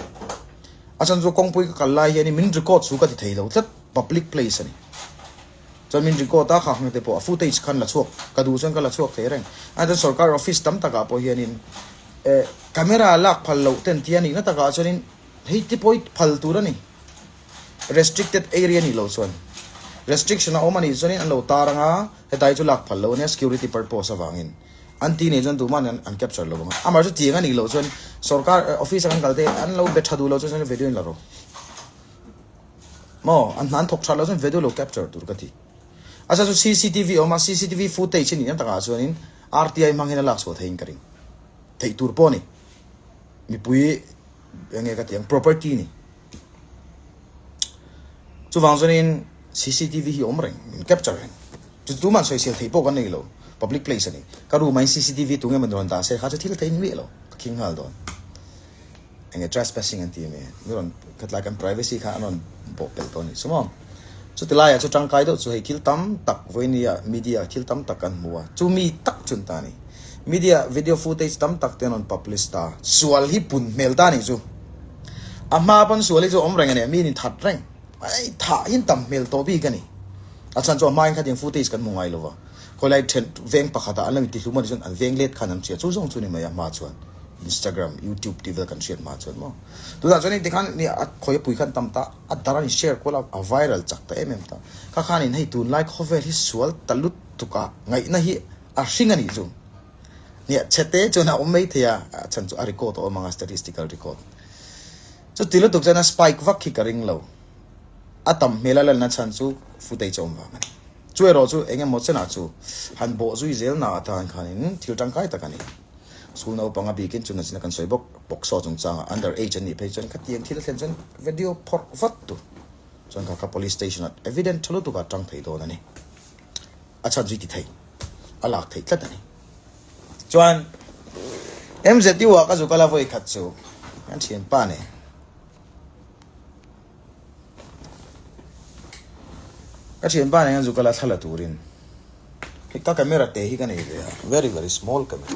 A chhan chu kawngpui ka kal lai hian min record chu ka ti thei lo tlat, public place a ni. Chuan min record a, kha hming te pawh a footage khan la chhuak, ka duh chuan ka la chhuak thei reng. A chuan sorkar office tam takah pawh hianin eh camera lak phal loh ten tia nihna takah chuanin Hei te pawh hi phal tur a ni. Restricted area nih loh chuan restriction a awm a nih chuanin an lo tar ang a, hetlai chu lak phal loh a nia security purpose avangin. An ti nei chuan tumah an an capture lo ang a. Amah chu tiang a nih loh chuan sorkar office a kan kal te an lo be tha duh loh chuan chuan video in la rawh. Maw an hna an thawk tha loh chuan video lo capture tur ka ti. A chhan chu cctv a awm a, cctv footage a nih na takah chuanin RTI hmang hian a lak chhuah theihin ka ring. Theih tur pawh a ni. Mipui enge ka tih ang property ni. Chuvang chuanin cctv hi awm reng min capture reng. Chu tuman sawisel theih pawh kan nei lo. Public place a ni. Ka room ah hian cctv tunge maw rawn dah se kha chu thil theih ni miah lo. Ka khing nghal dawn. Enge trespassing an ti a mi. Mi rawn khatlai kan privacy kha an rawn bawh pelh tawh a ni. Chu maw? Chuti laiah chu tangkai deuh chu hei thil tam tak vawinia media thil tam tak kan hmu a. Chu mi tak chun ta a ni. Media video footage tam tak te an rawn publish ta. Sual hi pun hmel ta nih chu. A hma pawn sual hi chu awm reng a ni, mi in that reng. Ai thah hi an tam hmel tawh bik a ni. A chhan chu a hmain khatiang footage kan hmu ngai lo va. Khawilai then veng pakhatah an lo intihlum a nih chuan an veng let khan an hria. Chu zawng chu ni mai a hma chuan Instagram, YouTube tih vel kan hriat hma chuan maw. Tunah chuan engti khan ni a khawi a pui khan tam ta a dar an share kual a, a viral chak ta em em ta. Kha khanin hei tunlai khawvel hi sual ta lutuk a ngaihna hi a hring a nih chu. Nia chhete chuan a awm mai thei a, a chhan chu a record a awm ang a statistical record. Chuti lutuk chuan a spike vak hi ka ring lo. A tam hmel a lanna chhan chu footage a awm vang a ni. Chu erawh chu eng emaw chenah chu han bawh zui zel na atan khanin thil tangkai tak a ni. School naupang a bikin chu nachina kan sawi bawk. POCSO chungchangah under age an nih phei chuan khatiang thil a thlen chuan video phawrh vat tur chuan kha kha police station ah evident tha lutuk ah tang thei dawn a ni. A chhan zui ti thei a lak theih tlat a ni. Chuan MZU ah ka zuk a la vawi khat chu kan thianpa nen. Ka thianpa nen hian zu ka la thla la turin hei ka camera te hi ka nei ve a very very small camera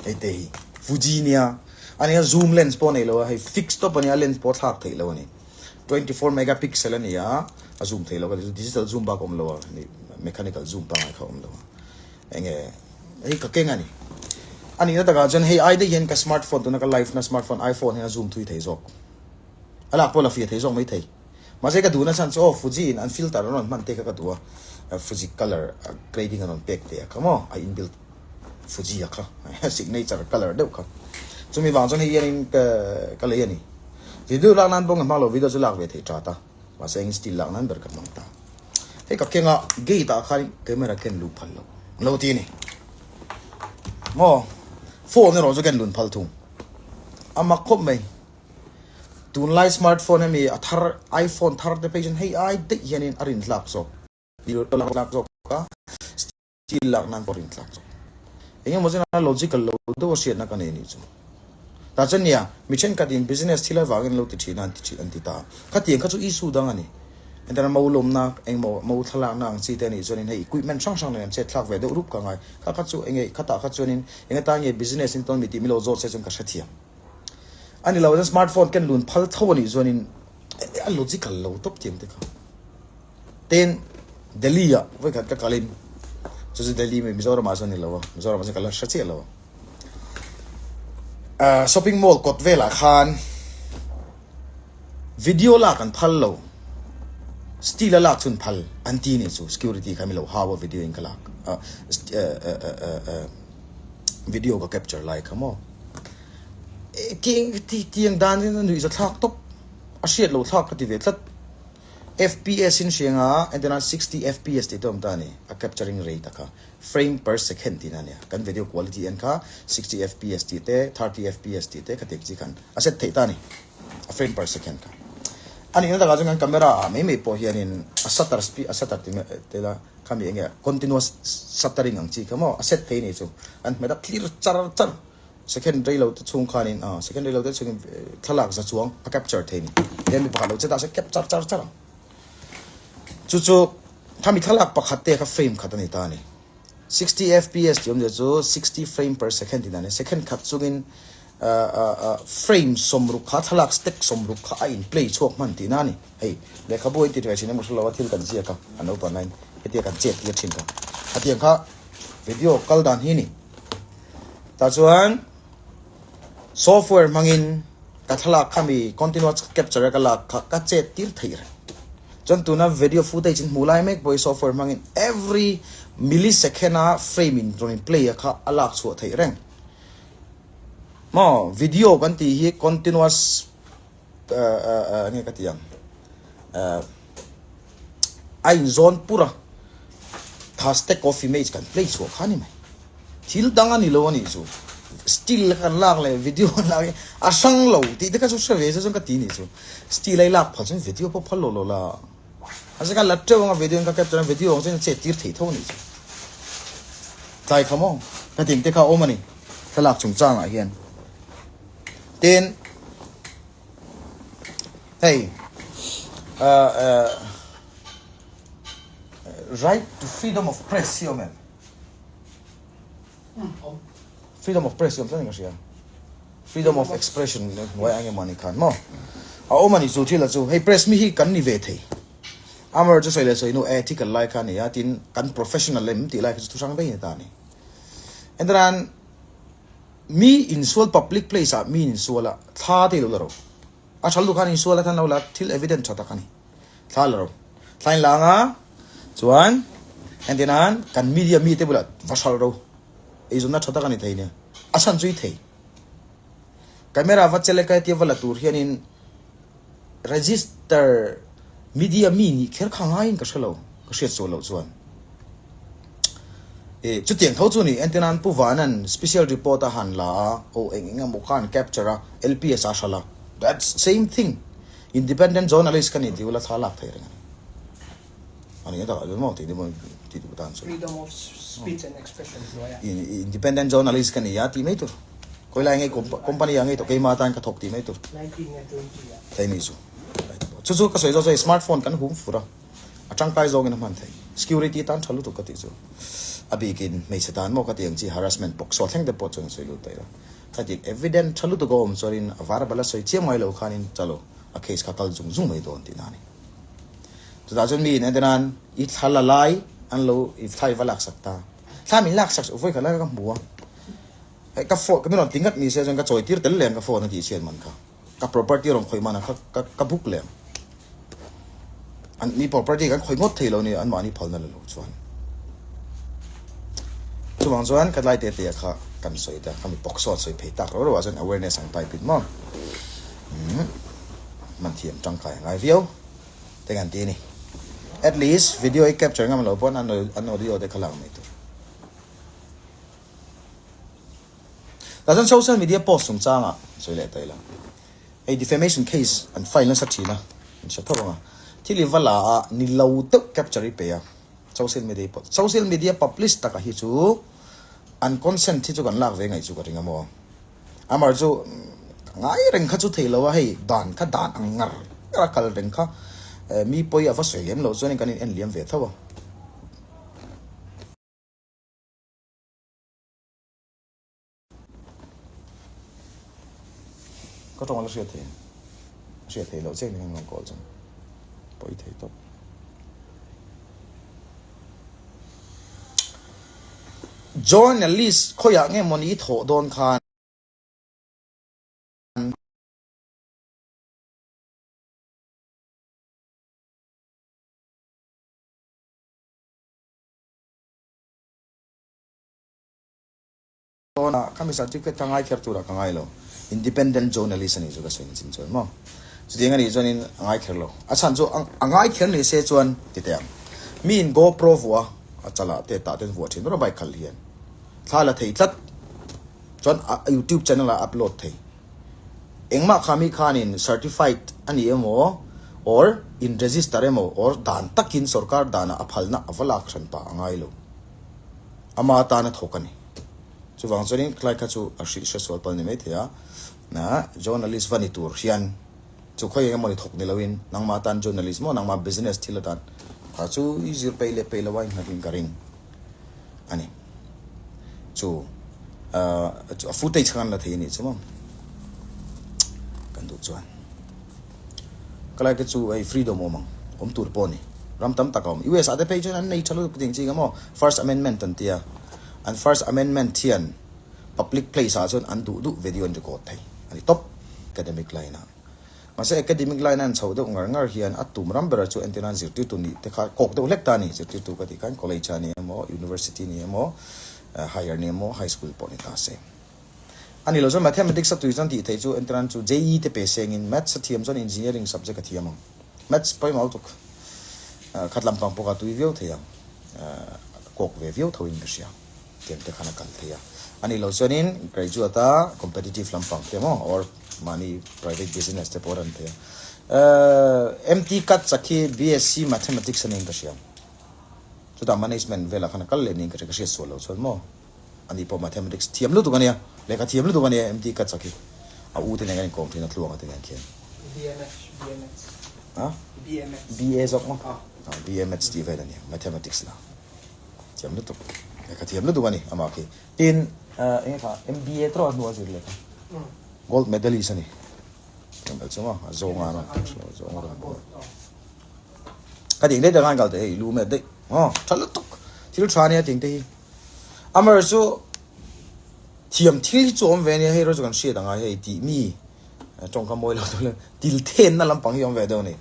hei te hi Fuji nia a nia zoom lens pawh a nei lo a hei fix tawp a nia lens pawh a thlak theih lo a ni 24 megapixel a ni a a zoom theih lo ka digital zoom bak a awm lo a mechanical zoom pangngai kha a awm lo a enge hei ka keng a ni. A nihna takah chuan hei ai daih hian ka smartphone tuna ka live na smartphone iPhone hian a zoom thui thei zawk. A lak pawh la fiah thei zawk mai thei. Mahse ka duhna chhan chu aw Fuji in an filter an rawn hman te kha ka duh a, Fuji colour grading an rawn pek te a kha maw a inbuilt Fuji a kha signature colour deuh kha. Chumi vang chuan hei hianin ka ka lei a ni. Video lak nan pawh ka hmang lo video chu lak ve theih that a. Mahse eng steel lak nan ber ka hmang ta. Hei ka keng a gate ah khan camera ken luh phal lo an lo ti a ni. Maw phone erawh chu ken lun phal thung. A mak khawp mai. Tunlai smartphone hemi a thar iPhone thar te phei chuan hei ai daih hianin a rin hlak zawk. Hlak zawk a. Steel lak nan pawh rin tlak zawk. Eng emaw chen a logical lo deuh a hriatna ka nei anih chu. Tah chuan nia, mi thenkhat in business thil avangin an lo ti thin a an ti thin an ti ta. Khatiang kha chu issue dang a ni. Entirna mo lawmna engmaw mo thlalakna ang chi te anih chuanin hei equipment hrang hrang nen an chet thlak ve deuh rup ka ngai. Kha kha chu enge khatah kha chuanin eng atan nge business in tawn mi tih mi lo zawt se chuan ka hrethiam. A ni lo chuan smartphone ken lun phal tho anih chuanin a logical lo tawp tiang te kha. Tin, Delhi ah vawikhat ka kalin chu chu Delhi mai Mizoram ah chuan ni lo a, Mizoram ah chuan ka la hre chiah lo a. Ah shopping mall kawt velah khan video lak an phal lo, still a lak chun phal an ti ni chu security kha mi lo hau a video in ka lak ah video ka capture lai kha maw. Tiang dan hian a nuihza thlak tawp, a hriat lo thlak ka ti ve tlat. Fps in hriang a, entirna 60 fps tih te awm ta a ni, a capturing rate a kha frame per second tihna a nia, kan video quality en kha 60 fps tih te, 30 fps tih te khatiang chi khan a set theih ta a ni, a frame per second kha. A nihna takah chuan kan camera ah mai mai pawh hianin a shutter speed, a shutter ti mai te la khami enge continuous shuttering ang chi kha maw a set thei a ni chu, an hmet a clear char char. Second rei lo te chhung khanin ah second rei lo te chhungin thlalak za chuang a capture thei ni. Tihian mi pakhat lo che ta se cap char char char ang. Chu chu khami thlalak pakhat te kha frame khat a ni ta a ni. 60 fps tih awmzia chu 60 frame per second tih dan a ni. Second khat chungin frame sawmruk kha thlalak stack sawmruk kha a in play chhuak hman tihna a ni. Hei lehkhabu in ti ve thin emaw hrelo a thil kan ziak a an lo pan laiin hetia kan chet tir thin kha. Hetiang kha video kal dan hi a ni. Tah chuan software hmangin ka thlalak kha mi continuous capture a ka lak kha ka chet tir theih reng. Chuan tuna video footage in hmuh lai mek pawh hi software hmangin every millisecond a frame in rawn in play a kha a lak chhuah theih reng. Maw video kan tih hi continuous enge ka ti ang a inzawn pur a tha stack of image kan play chhuah kha ni mai thil dang a ni lo a nih chu still kan lak leh video kan lak hi a hrang lo tih te kha chu hre ve se chuan ka ti nih chu still a i lak phal chuan video pawh phal lo lo la a se kha la teuh anga video in ka capture a video ang chuan chet tir theih tho a nih chu tlai kha maw ka tin te kha a awm a ni thlalak chungchangah hian Tin, hei right to freedom of press hi awm em? Freedom of press hi awm tlat in ka hria. Freedom of expression hnuai ang emaw ni khan maw? A awm a ni chu thil a chu. Hei press mi hi kan ni ve thei. Amaherawhchu chu sawi leh sawi hnu ethical lai kha a ni a, tin kan professional em tih lai kha chu thu hrang daih a ni ta a ni. Entirnan mi insual public place ah mi insual a thla te i lo la ro. A tha lutuk khan insual a than lo la thil evident tha tak a ni. Thla la ro. Thla in la anga chuan entirnan kan media mi te bulah va hral ro. Eizawnna tha tak a ni thei nia. A chhan chu i thei. Camera va chelek a hetia va la tur hianin Register media mi nih kher kha ngaiin ka hre lo, ka hriat sual loh chuan. E, chutiang tho chu ni, entirnan Pu Vanan special report a han la a, aw eng eng emaw kha an capture a, LPS a hral a, that's same thing. Independent journalist ka ni tih ula thla lak thei reng a ni. A ni tak a maw tih duh tih duh tan chu. Freedom of speech and expression hnuaia. Independent journalist ka ni a tih mai tur. Khawi lai nge company ah ngei tawh keimah atan ka thawk tih mai tur. 19 nge 20 ah. Thei ni chu. Chu chu ka sawi zawk chu smartphone kan hum fur a. A tangkai zawngin a hman thei. Security tan tha lutuk ka tih chu. A bikin hmeichhe tan maw ka tih ang chi harassment pawksawh thleng te pawh chuan sawi lut daih a. Khatin evident tha lutuk a awm chuanin a verbal a sawi chiam ngai lo khanin chalo a case kha kal zung zung mai dawn tihna a ni. Chutah chuan mi in entir nan i thla la lai an lo i thla i va laksak ta. Thla min laksak vawi khat lai ka hmu a. Hei ka phone ka mi rawn ti ngat ni se chuan ka chawi tir tel lem ka phone a tih chhiat man kha. Ka property rawn khawih man a kha ka ka book lem. An mi property kan khawih ngawt thei lo ni an mahni phalna la lo chuan. Chuvang chuan ka tlai te te kha kan sawi ta kha mi pawk sawn sawi phei tak ro ro ah chuan awareness ang type in maw. Umm hman thiam tangkai a ngai viau. Te kan ti a ni. At least video i capture ngam lo pawn an audio te kha lak mai tur. Tah chuan social media post chungchanga sawi leh ta ila. Hei defamation case an file nasa thin a, an hre tho ang a. Thil i va la a, ni lo deuh capture i pe a, social media i post. Social media publish taka hi chu an consent hi chu kan lak ve ngaih chu ka ring a maw. Amar chu ngai reng kha chu thei lo a, hei dan kha dan ang ngar ngar a kal reng kha mi pawi a va sawi lem loh chuanin kan in en liam ve tho a. Ka tawng a la hriat thei a, a hriat thei loh chiang ni khan rawn call chuan pawi thei tawp. Journalist khawiah nge mawni i thawh dawn khan? Dawn a, khami certificate kha ngai kher turah ka ngai lo. Independent journalist a nih chu ka sawi chin chuan maw. Chutiang a nih chuanin a ngai kher lo. A chhan chu a ngai kher ni se chuan ti teh ang. Miin GoPro vuah a, a chalah te tah ten vuah thin rawh bike khalh hian. Thla la thei tlat chuan a YouTube channel ah upload thei. Engmah kha mi khanin certified a ni emaw or in register emaw or dan takin sorkar danah a phalna a va lak hran pah a ngai lo. Ama atana thawk a ni. Chuvang chuanin khlai kha chu a hrilh hre sual pal ni maithei a, journalist va ni tur hian chu khawi eng emawni thawk ni loin nangmah atan journalist maw nangmah business thil atan kha chu i zir peih leh peih lo a innghat in ka ring a ni. Chu a footage kha kan la thei a nih chu maw kan duh chuan. Ka lai te chu hei freedom awm ang, awm tur pawh a ni. Ram tam tak a awm. US ah te phei chuan an nei tha lutuk ding ching a maw? First Amendment an tia. An First Amendment hian public place ah chuan an duh duh video an record thei a ni tawp academic line ah. Mahse academic line a an chhoh deuh ngar ngar hian a tum ram berah chu entirna an zirtirtu nih te kha kawk deuh hlek ta a ni. Zirtirtu ka tih khan college ah ni emaw, university ni emaw, higher ni emaw, high school pawh ni ta se. A ni lo chuan Mathematics a tui chuan tih theih chu entirna chu JEE te pe sengin Maths a thiam chuan Engineering subject a thiam ang. Maths pawimawh lutuk khat lampang pawh kha a tui viau thei ang, a kawk ve viau tho in ka hria. Tiang te khan a kal thei a. A ni lo chuanin graduate a competitive lampang te maw or mahni private business te pawh a run thei a. MT cut chak hi BSc Mathematics a niin ka hria. Chutah management velah khan a kal leh niin ka hria, ka hriat sual lo chuan maw. Ani pawh mathematics thiam lutuk a nia, lehkha thiam lutuk a nia MT ka chak hi. A u te nen kan inkawm thin a tluang a te nen khian. BMH, BMH. Ha? BMH. BA zawk maw? Ah. BMH tih vel a nia, mathematics la. Thiam lutuk. Lehkha thiam lutuk a ni amah khi. Tin, enge kha MBA tawh a hnu a zir leh kha. Gold medalist a ni. Thiam bel chu maw? A zawng a rawn zawng a rawn. Khatiang daih te khan kal teh hei lu met daih. Aw tha lutuk thil tha ania tiang te hi. Amaherawhchu chu thiam thil hi chu awm ve ania hei erawh chu kan hriat ang a hei tih mi tawngkam mawi lo deuh leh til thenna lampang hi awm ve deuh a ni.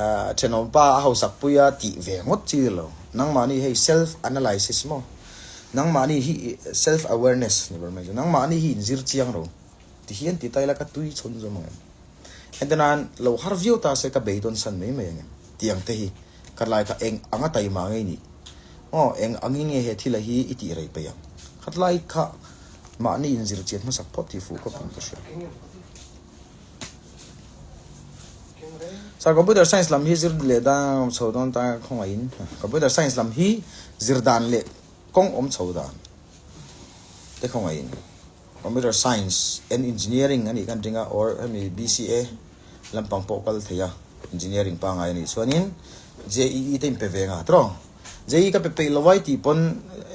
Ahh thenawmpa a hausak pui a tih ve ngawt chi lo nangmahni hei self analysis maw nangmahni hi self awareness ni ber mai chu nangmahni hi inzir chiang ro ti hian ti ta ila ka tui chhun zawm ang em. Entenan lo har viau ta se ka beidawn san mai mai ang em tiang te hi ka lai kha eng anga taima ngei nih aw eng angin nge he thila hi i tih rei peih ang khat lai kha mahni inzir chian hmasak phawt hi fuh khawp in ka hria. Sir computer science lam hi zir leh dan awm chho dawn ta khawngaihin computer science lam hi zir dan leh kawng awm chho dan te khawngaihin. Computer science and engineering a nih khan ring a or hemi BCA lampang pawh kal thei a engineering pangngai a nih chuanin JEE te inpe ve nga tawng JEE ka pe peih lo ai tih pawn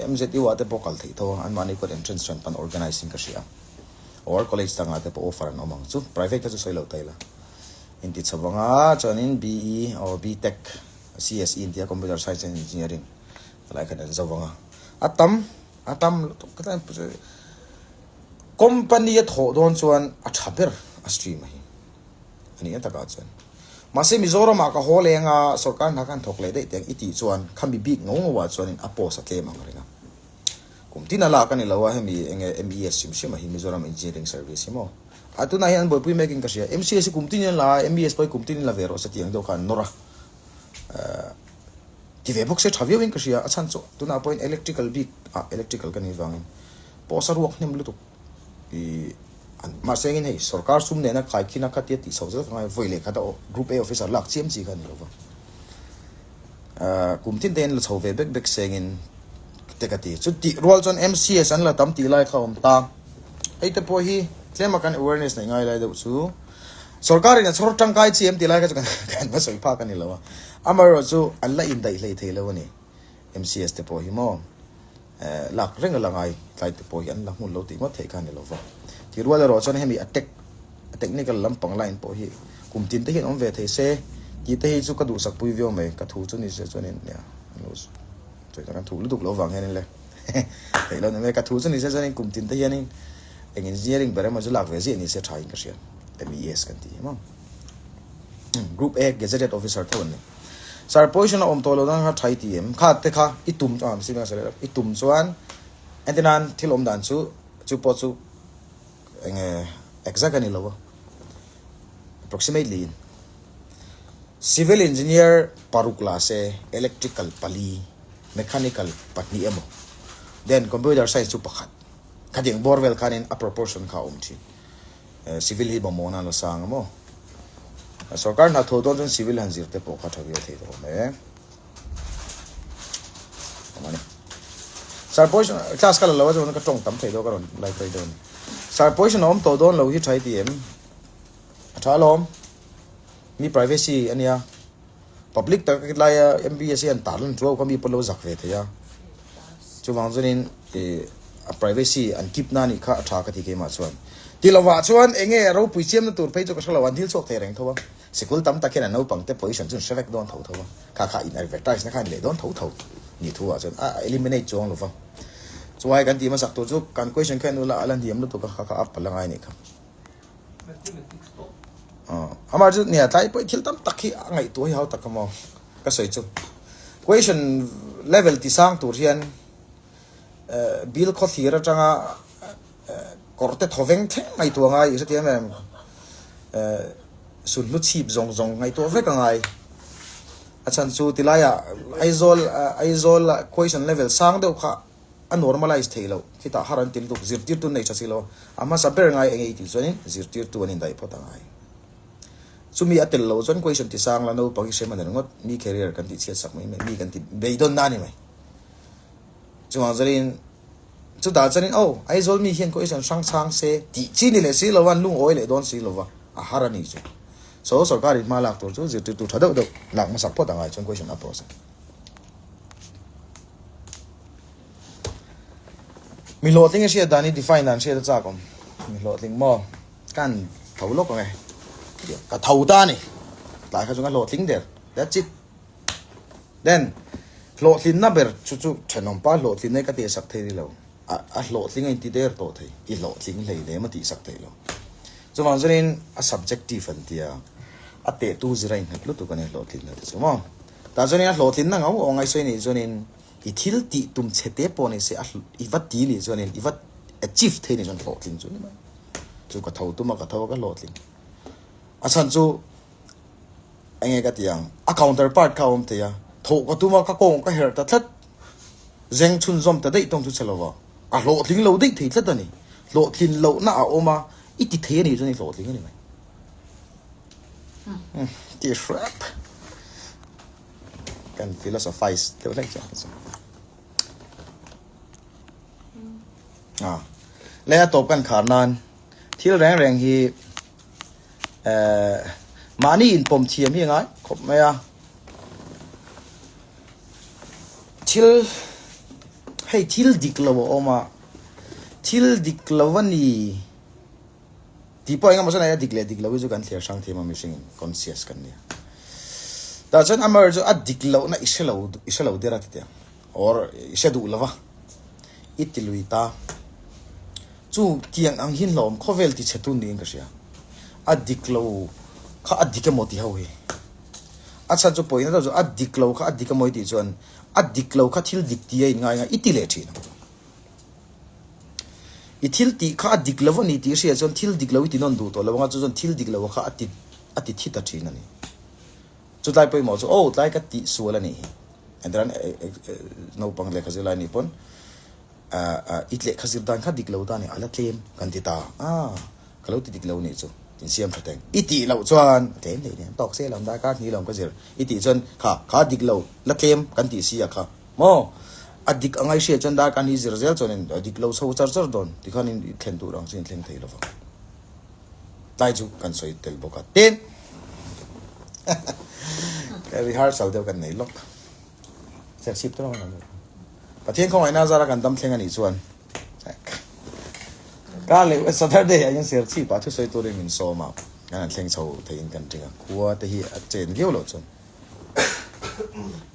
MZU ah te pawh kal theih tho a anmahni kawt entrance hran pan organise in ka hria or college dangah te pawh offer an awm ang chu private kha chu sawi loh ta ila inti chho vanga chuanin BE or BTech CSE intia computer science and engineering helai khan an zo vanga a tam A tam lutuk ka tan company a thawh dawn chuan a tha ber a stream a hi a nih na takah chuan mahse Mizoram ah ka haw leng a sorkar hna khan thawk leh daih teh ang i tih chuan khami bik ngo ngo ah chuanin a post a tlem ang reng a kum tin a lak a ni lo a hemi enge MES hrim hrim a hi Mizoram Engineering Service hi maw a tunah hian an buaipui mek in ka hria MCS hi kum tin in an la a MES pawh hi kum tin in la ve rawh se tih ang deuh kha an nawr a eh. Ti ve bawk se tha viau in ka hria, a chhan chu tunah pawhin electrical bik ah electrical ka nih vangin post a ruak hnem lutuk i an mahse engin hei sorkar sum nena khaikhin a khatia tih chho zel ka ngai vawi leh khat a group A officer lak chiam chi kha a ni lo va ah kum tin te hian la chho ve bek bek sengin te ka ti chu tih rual chuan MCS an la tam tih lai kha a awm ta hei te pawh hi tlema kan awareness neih ngai lai deuh chu sorkar in a chhawr tangkai chi em tih lai kha chu kan va sawi phak a ni lo a. Amaherawhchu an la indaih hlei thei lo a ni. MCS te pawh hi maw eh lak reng a la ngai tlai te pawh hi an la hmun lo tih ngawt theih kha a ni lo va. Tih rual erawh chuan hemi a tech a technical lampang line pawh hi kum tin te hian awm ve thei se tih te hi chu ka duhsak pui viau mai. Ka thu chu ni se chuanin nia an lo sawi tak an thu lutuk lo vang hianin le theih lo ni mai. Ka thu chu ni se chuanin kum tin te hianin eng engineering ber emaw chu lak ve ziah ni se tha in ka hria. MES kan tih hi maw. Group A Gazetted Officer tho an ni. Sir, position a awm tawh lo dan kha tha i ti em? Kha te kha i tum chuan, i tum chuan entirnan thil awm dan chu chu pawh chu enge exact a ni lo a, approximately in civil engineer paruk la se electrical pali, mechanical pahnih emaw then computer science chu pakhat khatiang bawr vel khanin a proportion kha a awm thin. Civil hi mamawh nan a sang a maw? Sorkar hna thawh dawn chuan civil han zir te pawh kha tha viau thei tawh awm e. Awm a ni. Sir position class ka la lo a chuan ka tawng tam thei dawn ka rawn like rei dawn. Sir position a awm tawh dawn lo hi tha i ti em? A tha alawm. Mi privacy a nia. Public taka laia MBS hi an tar lan chuau kha mi pawh lo zak ve thei a. Chuvang chuanin a privacy an keep na anih kha a tha ka ti keimah chuan. Ti lovah chuan enge a ropui chiamna tur phei chu ka hre lo, an thil chhuak thei reng tho a. Sikul tam tak hian an naupang te position chu an hre vek dawn tho tho a. Kha kha in advertise na kha an leh dawn tho tho ni thu ah chuan a eliminate chuang lo va. Chuai kan tih hmasak tur chu kan question kha en ula a la hniam lutuk a, kha kha up a la ngai anih kha. Mathematics pawh. Amah chu nia tlai pawh thil tam tak hi a ngaihtuah hi hau tak a maw ka sawi chu. Question level ti sang tur hian bill khaw thlir atanga kawr te thaw veng thleng ngaihtuah ngai i hrethiam em? Sulhnu chhip zawng zawng ngaihtuah vek a ngai. A chhan chu tilaiah Aizawl Aizawl question level sang deuh kha a normalise theih loh, khitah har an ti lutuk, zirtirtu an nei tha si lo, a hmasa ber ngai eng ei tih chuanin zirtirtu an indaih phawt a ngai. Chumi a tel loh chuan question ti sang la naupang i hrem a ni ringawt, mi career kan tih chhiat sak mai mai, mi kan ti beidawn na a ni mai. Chuvang chuanin chutah chuanin aw Aizawl mi hian question hrang chhang se tih chi ni leh si lo va, an lungawi leh dawn si lo va, a har a ni chu. So sorkar in hma lak tur chu zirtirtu tha deuh deuh lak hmasak phawt a ngai chuan question a process. Mi hlawhtling a hriat dan hi define dan hriat a chak awm. Mi hlawhtling maw? Ka han tho lawk ang e. Ka tho ta a ni. Tlai kha chu ka hlawhtling der. That's it. Then, hlawhtlinna ber chu chu thenawmpa hlawhtlinna hi ka tihsak thei ni lo. A a hlawhtling a inti der tawh thei. I hlawhtling hlei lem a tihsak thei lo. Chuvang chuanin a subjective an tia, a tehtu zir a innghet lutuk a nia hlawhtlinna te chu maw. Tah chuanin a hlawhtlinna ngau aw ngaihsawi nih chuanin i thil tih tum chhe te pawh ni se a i va ti nih chuanin i va achieve thei nih chuan hlawhtling chu ni mai. Chu ka tho tum a ka tho a ka hlawhtling. A chhan chu enge ka ti ang, a counter part kha a awm thei a, thawh ka tum a ka kawng ka herh ta tlat, zeng chhunzawm ta daih tawng chu chhe lova, a hlawhtling lo daih thei tlat a ni. Hlawhtlin lohna a awm a, i ti thei a nih chuan i hlawhtling a ni mai. Ti hrep. Kan philosophize deuh hlek chu a chu. A leh a tawp kan khar nan thil reng reng hi eh mahni inpawm thiam hi a ngai khawp mai a. Thil hei thil dik lo a awm a, thil dik lo a ni tih pawh engemaw chuan a dik leh dik lo hi chu kan thliar hrang thiam a mihringin conscious kan nia. Tah chuan amaherawhchu a dik lohna i hre lo i hre lo der a ti teh ang or i hre duh lo va i ti lui ta. Chu tiang ang hi hlawm khawvel ti chhe tun niin ka hria. A dik lo kha a dik emaw ti ho hi. A chhan chu pawina deuh chu a dik lo kha a dik emaw i tih chuan a dik lo kha thil dik ti a inngai nga i ti leh thin ang. I thil tih kha a dik lo a ni tih i hriat chuan thil dik lo i ti nawn duh tawh lo anga chu chuan thil dik lo kha a ti a ti thi ta thin a ni. Chutlai pawimawh chu aw tlai ka tih sual a nih hi. Entirnan naupang lehkha zir lai nih pawn i lehkha zir dan kha dik lo ta a ni a la tlem kan ti ta a ka lo ti dik lo nih chu insiam tha teng. I tih loh chuan a tlem thei nen tawk se lam darkar hnih lawm ka zir i tih chuan kha kha dik lo la tlem kan tih si a kha. Maw? A dik ang ai hriat chuan darkar hi zir zel chuan a dik lo chho char char dawn tikhan in thlen tur ang chu in thleng thei lo vang. Tlai chu kan sawi tel bawk a. Tin, ka rehearsal deuh kan nei lawk. Serchhip tur ang kan Pathian khawngaihna zara kan dam thleng a nih chuan ka leh Saturday ah hian Serchhip ah thusawi turin min sawm a, kan han thleng chho theiin kan ring a, khua te hi a chen viau loh chuan.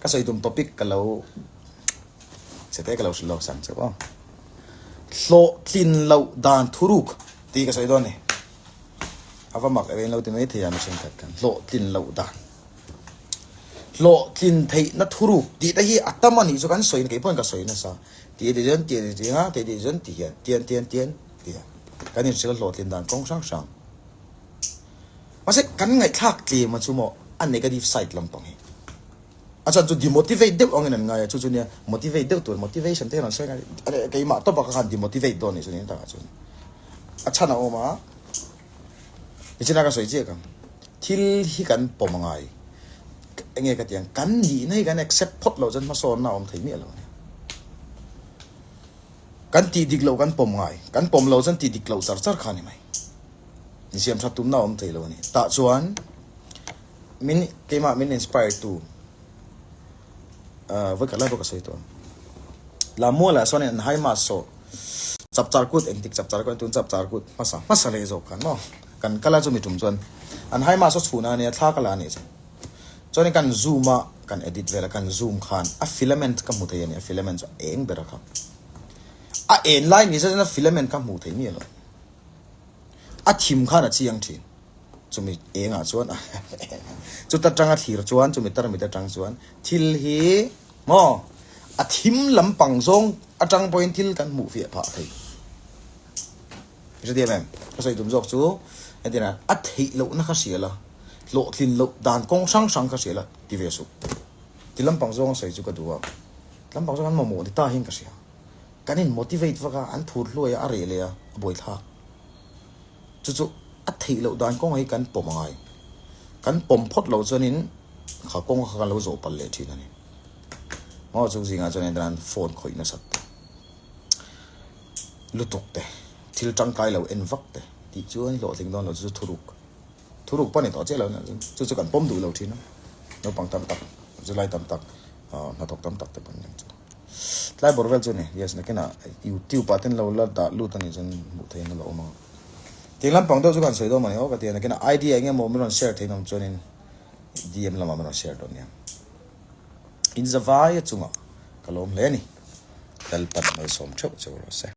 Ka sawi tum topic ka lo chhe te ka lo hrilh lawk sang chauh aw. Hlawhtlin loh dan thuruk tih ka sawi dawn ni. A va mak eng lo ti mai thei a mihring khat khan hlawhtlin loh dan. Hlawhtlin theihna thuruk tih te hi a tam a nih chu kan sawi kei pawhin ka sawi nasa. Ti ti chuan ti ti anga ti ti chuan ti hian tian tian tian ti hian kan inhrilh a hlawhtlin dan kawng hrang hrang. Mahse, kan ngaihthlak tlem a chu maw a negative side lampang hi. A chhan chu demotivate deuh angin an ngai a, chu chu nia motivate deuh tur motivation te hian an sawi ngai a, keimah tawp ah ka khan demotivate dawn nih chu nia takah chuan a chhan a awm a, nichina ka sawi chiah kang thil hi kan pawm a ngai enge ka ti ang kan nihna hi kan accept phawt loh chuan hmasawnna a awm thei miah lo a nia. Kan tih dik loh kan pawm ngai, kan pawm loh chuan tih dik loh char char kha a ni mai. Insiam that tumna a awm thei lo a ni. Tah chuan min keimah min inspire tu ah vawikhat lai pawh ka sawi tawh ang. Lamualah sawn in an high mass saw chapchar kut engtik chapchar kut tun chapchar kut hmasa hmasa leh zawk khan maw kan kal a chumi tum chuan an high mass a chhun a nia thla ka la a nih chuan chuanin kan zoom a kan edit vel a kan zoom khan a filament ka hmu thei a ni a filament chu a eng ber a kha a en lai ni zet a filament ka hmuh thei miah lo. A thim khan a chiang thin. Chumi engah chuan chuta tanga thlir chuan chumi tarmit atang chuan thil hi maw a thim lampang zawng atang pawhin thil kan hmuh fiah phah thei. I hre diam em? Ka sawi tum zawk chu entirah a theih lohna kha hria la, hlawhtlin loh dan kawng hrang hrang kha hria la ti ve suh. Ti lampang zawng a sawi chu ka duh a, lampang zawng an mamawh ni ta hian ka hria. Kan in motivate vak a, an phur hluai a, a reh leh a, a buaithlak. Chu chu a theih loh dan kawngah hi kan pawm a ngai. Kan pawm phawt loh chuanin kha kawng kha kan lo zawh palh leh thin a ni. Maw chu zingah chuan entirnan phone khawih nasat te, lutuk te, thil tangkai lo en vak te tih chuan hlawhtling dawn lo chu chu thuruk. Thuruk pawh a ni tawh chiah lo nia chuan chu chu kan pawm duh lo thin a. Naupang tam tak, zirlai tam tak, hnathawk tam tak te pawh an ni ang chu. Tlai bawr vel chu ni, yes nakinah youtube ah ten lo la dah lut a nih chuan hmuh theih in a la awm ang. Tiang lampang deuh chu kan sawi dawn mawni aw ka ti a, nakinah idea eng emaw min rawn share theih nawm chuanin DM lamah min rawn share dawn nia. In zavaia chungah ka lawm hle a ni. Lalpan malsawm theuh cheu rawh se.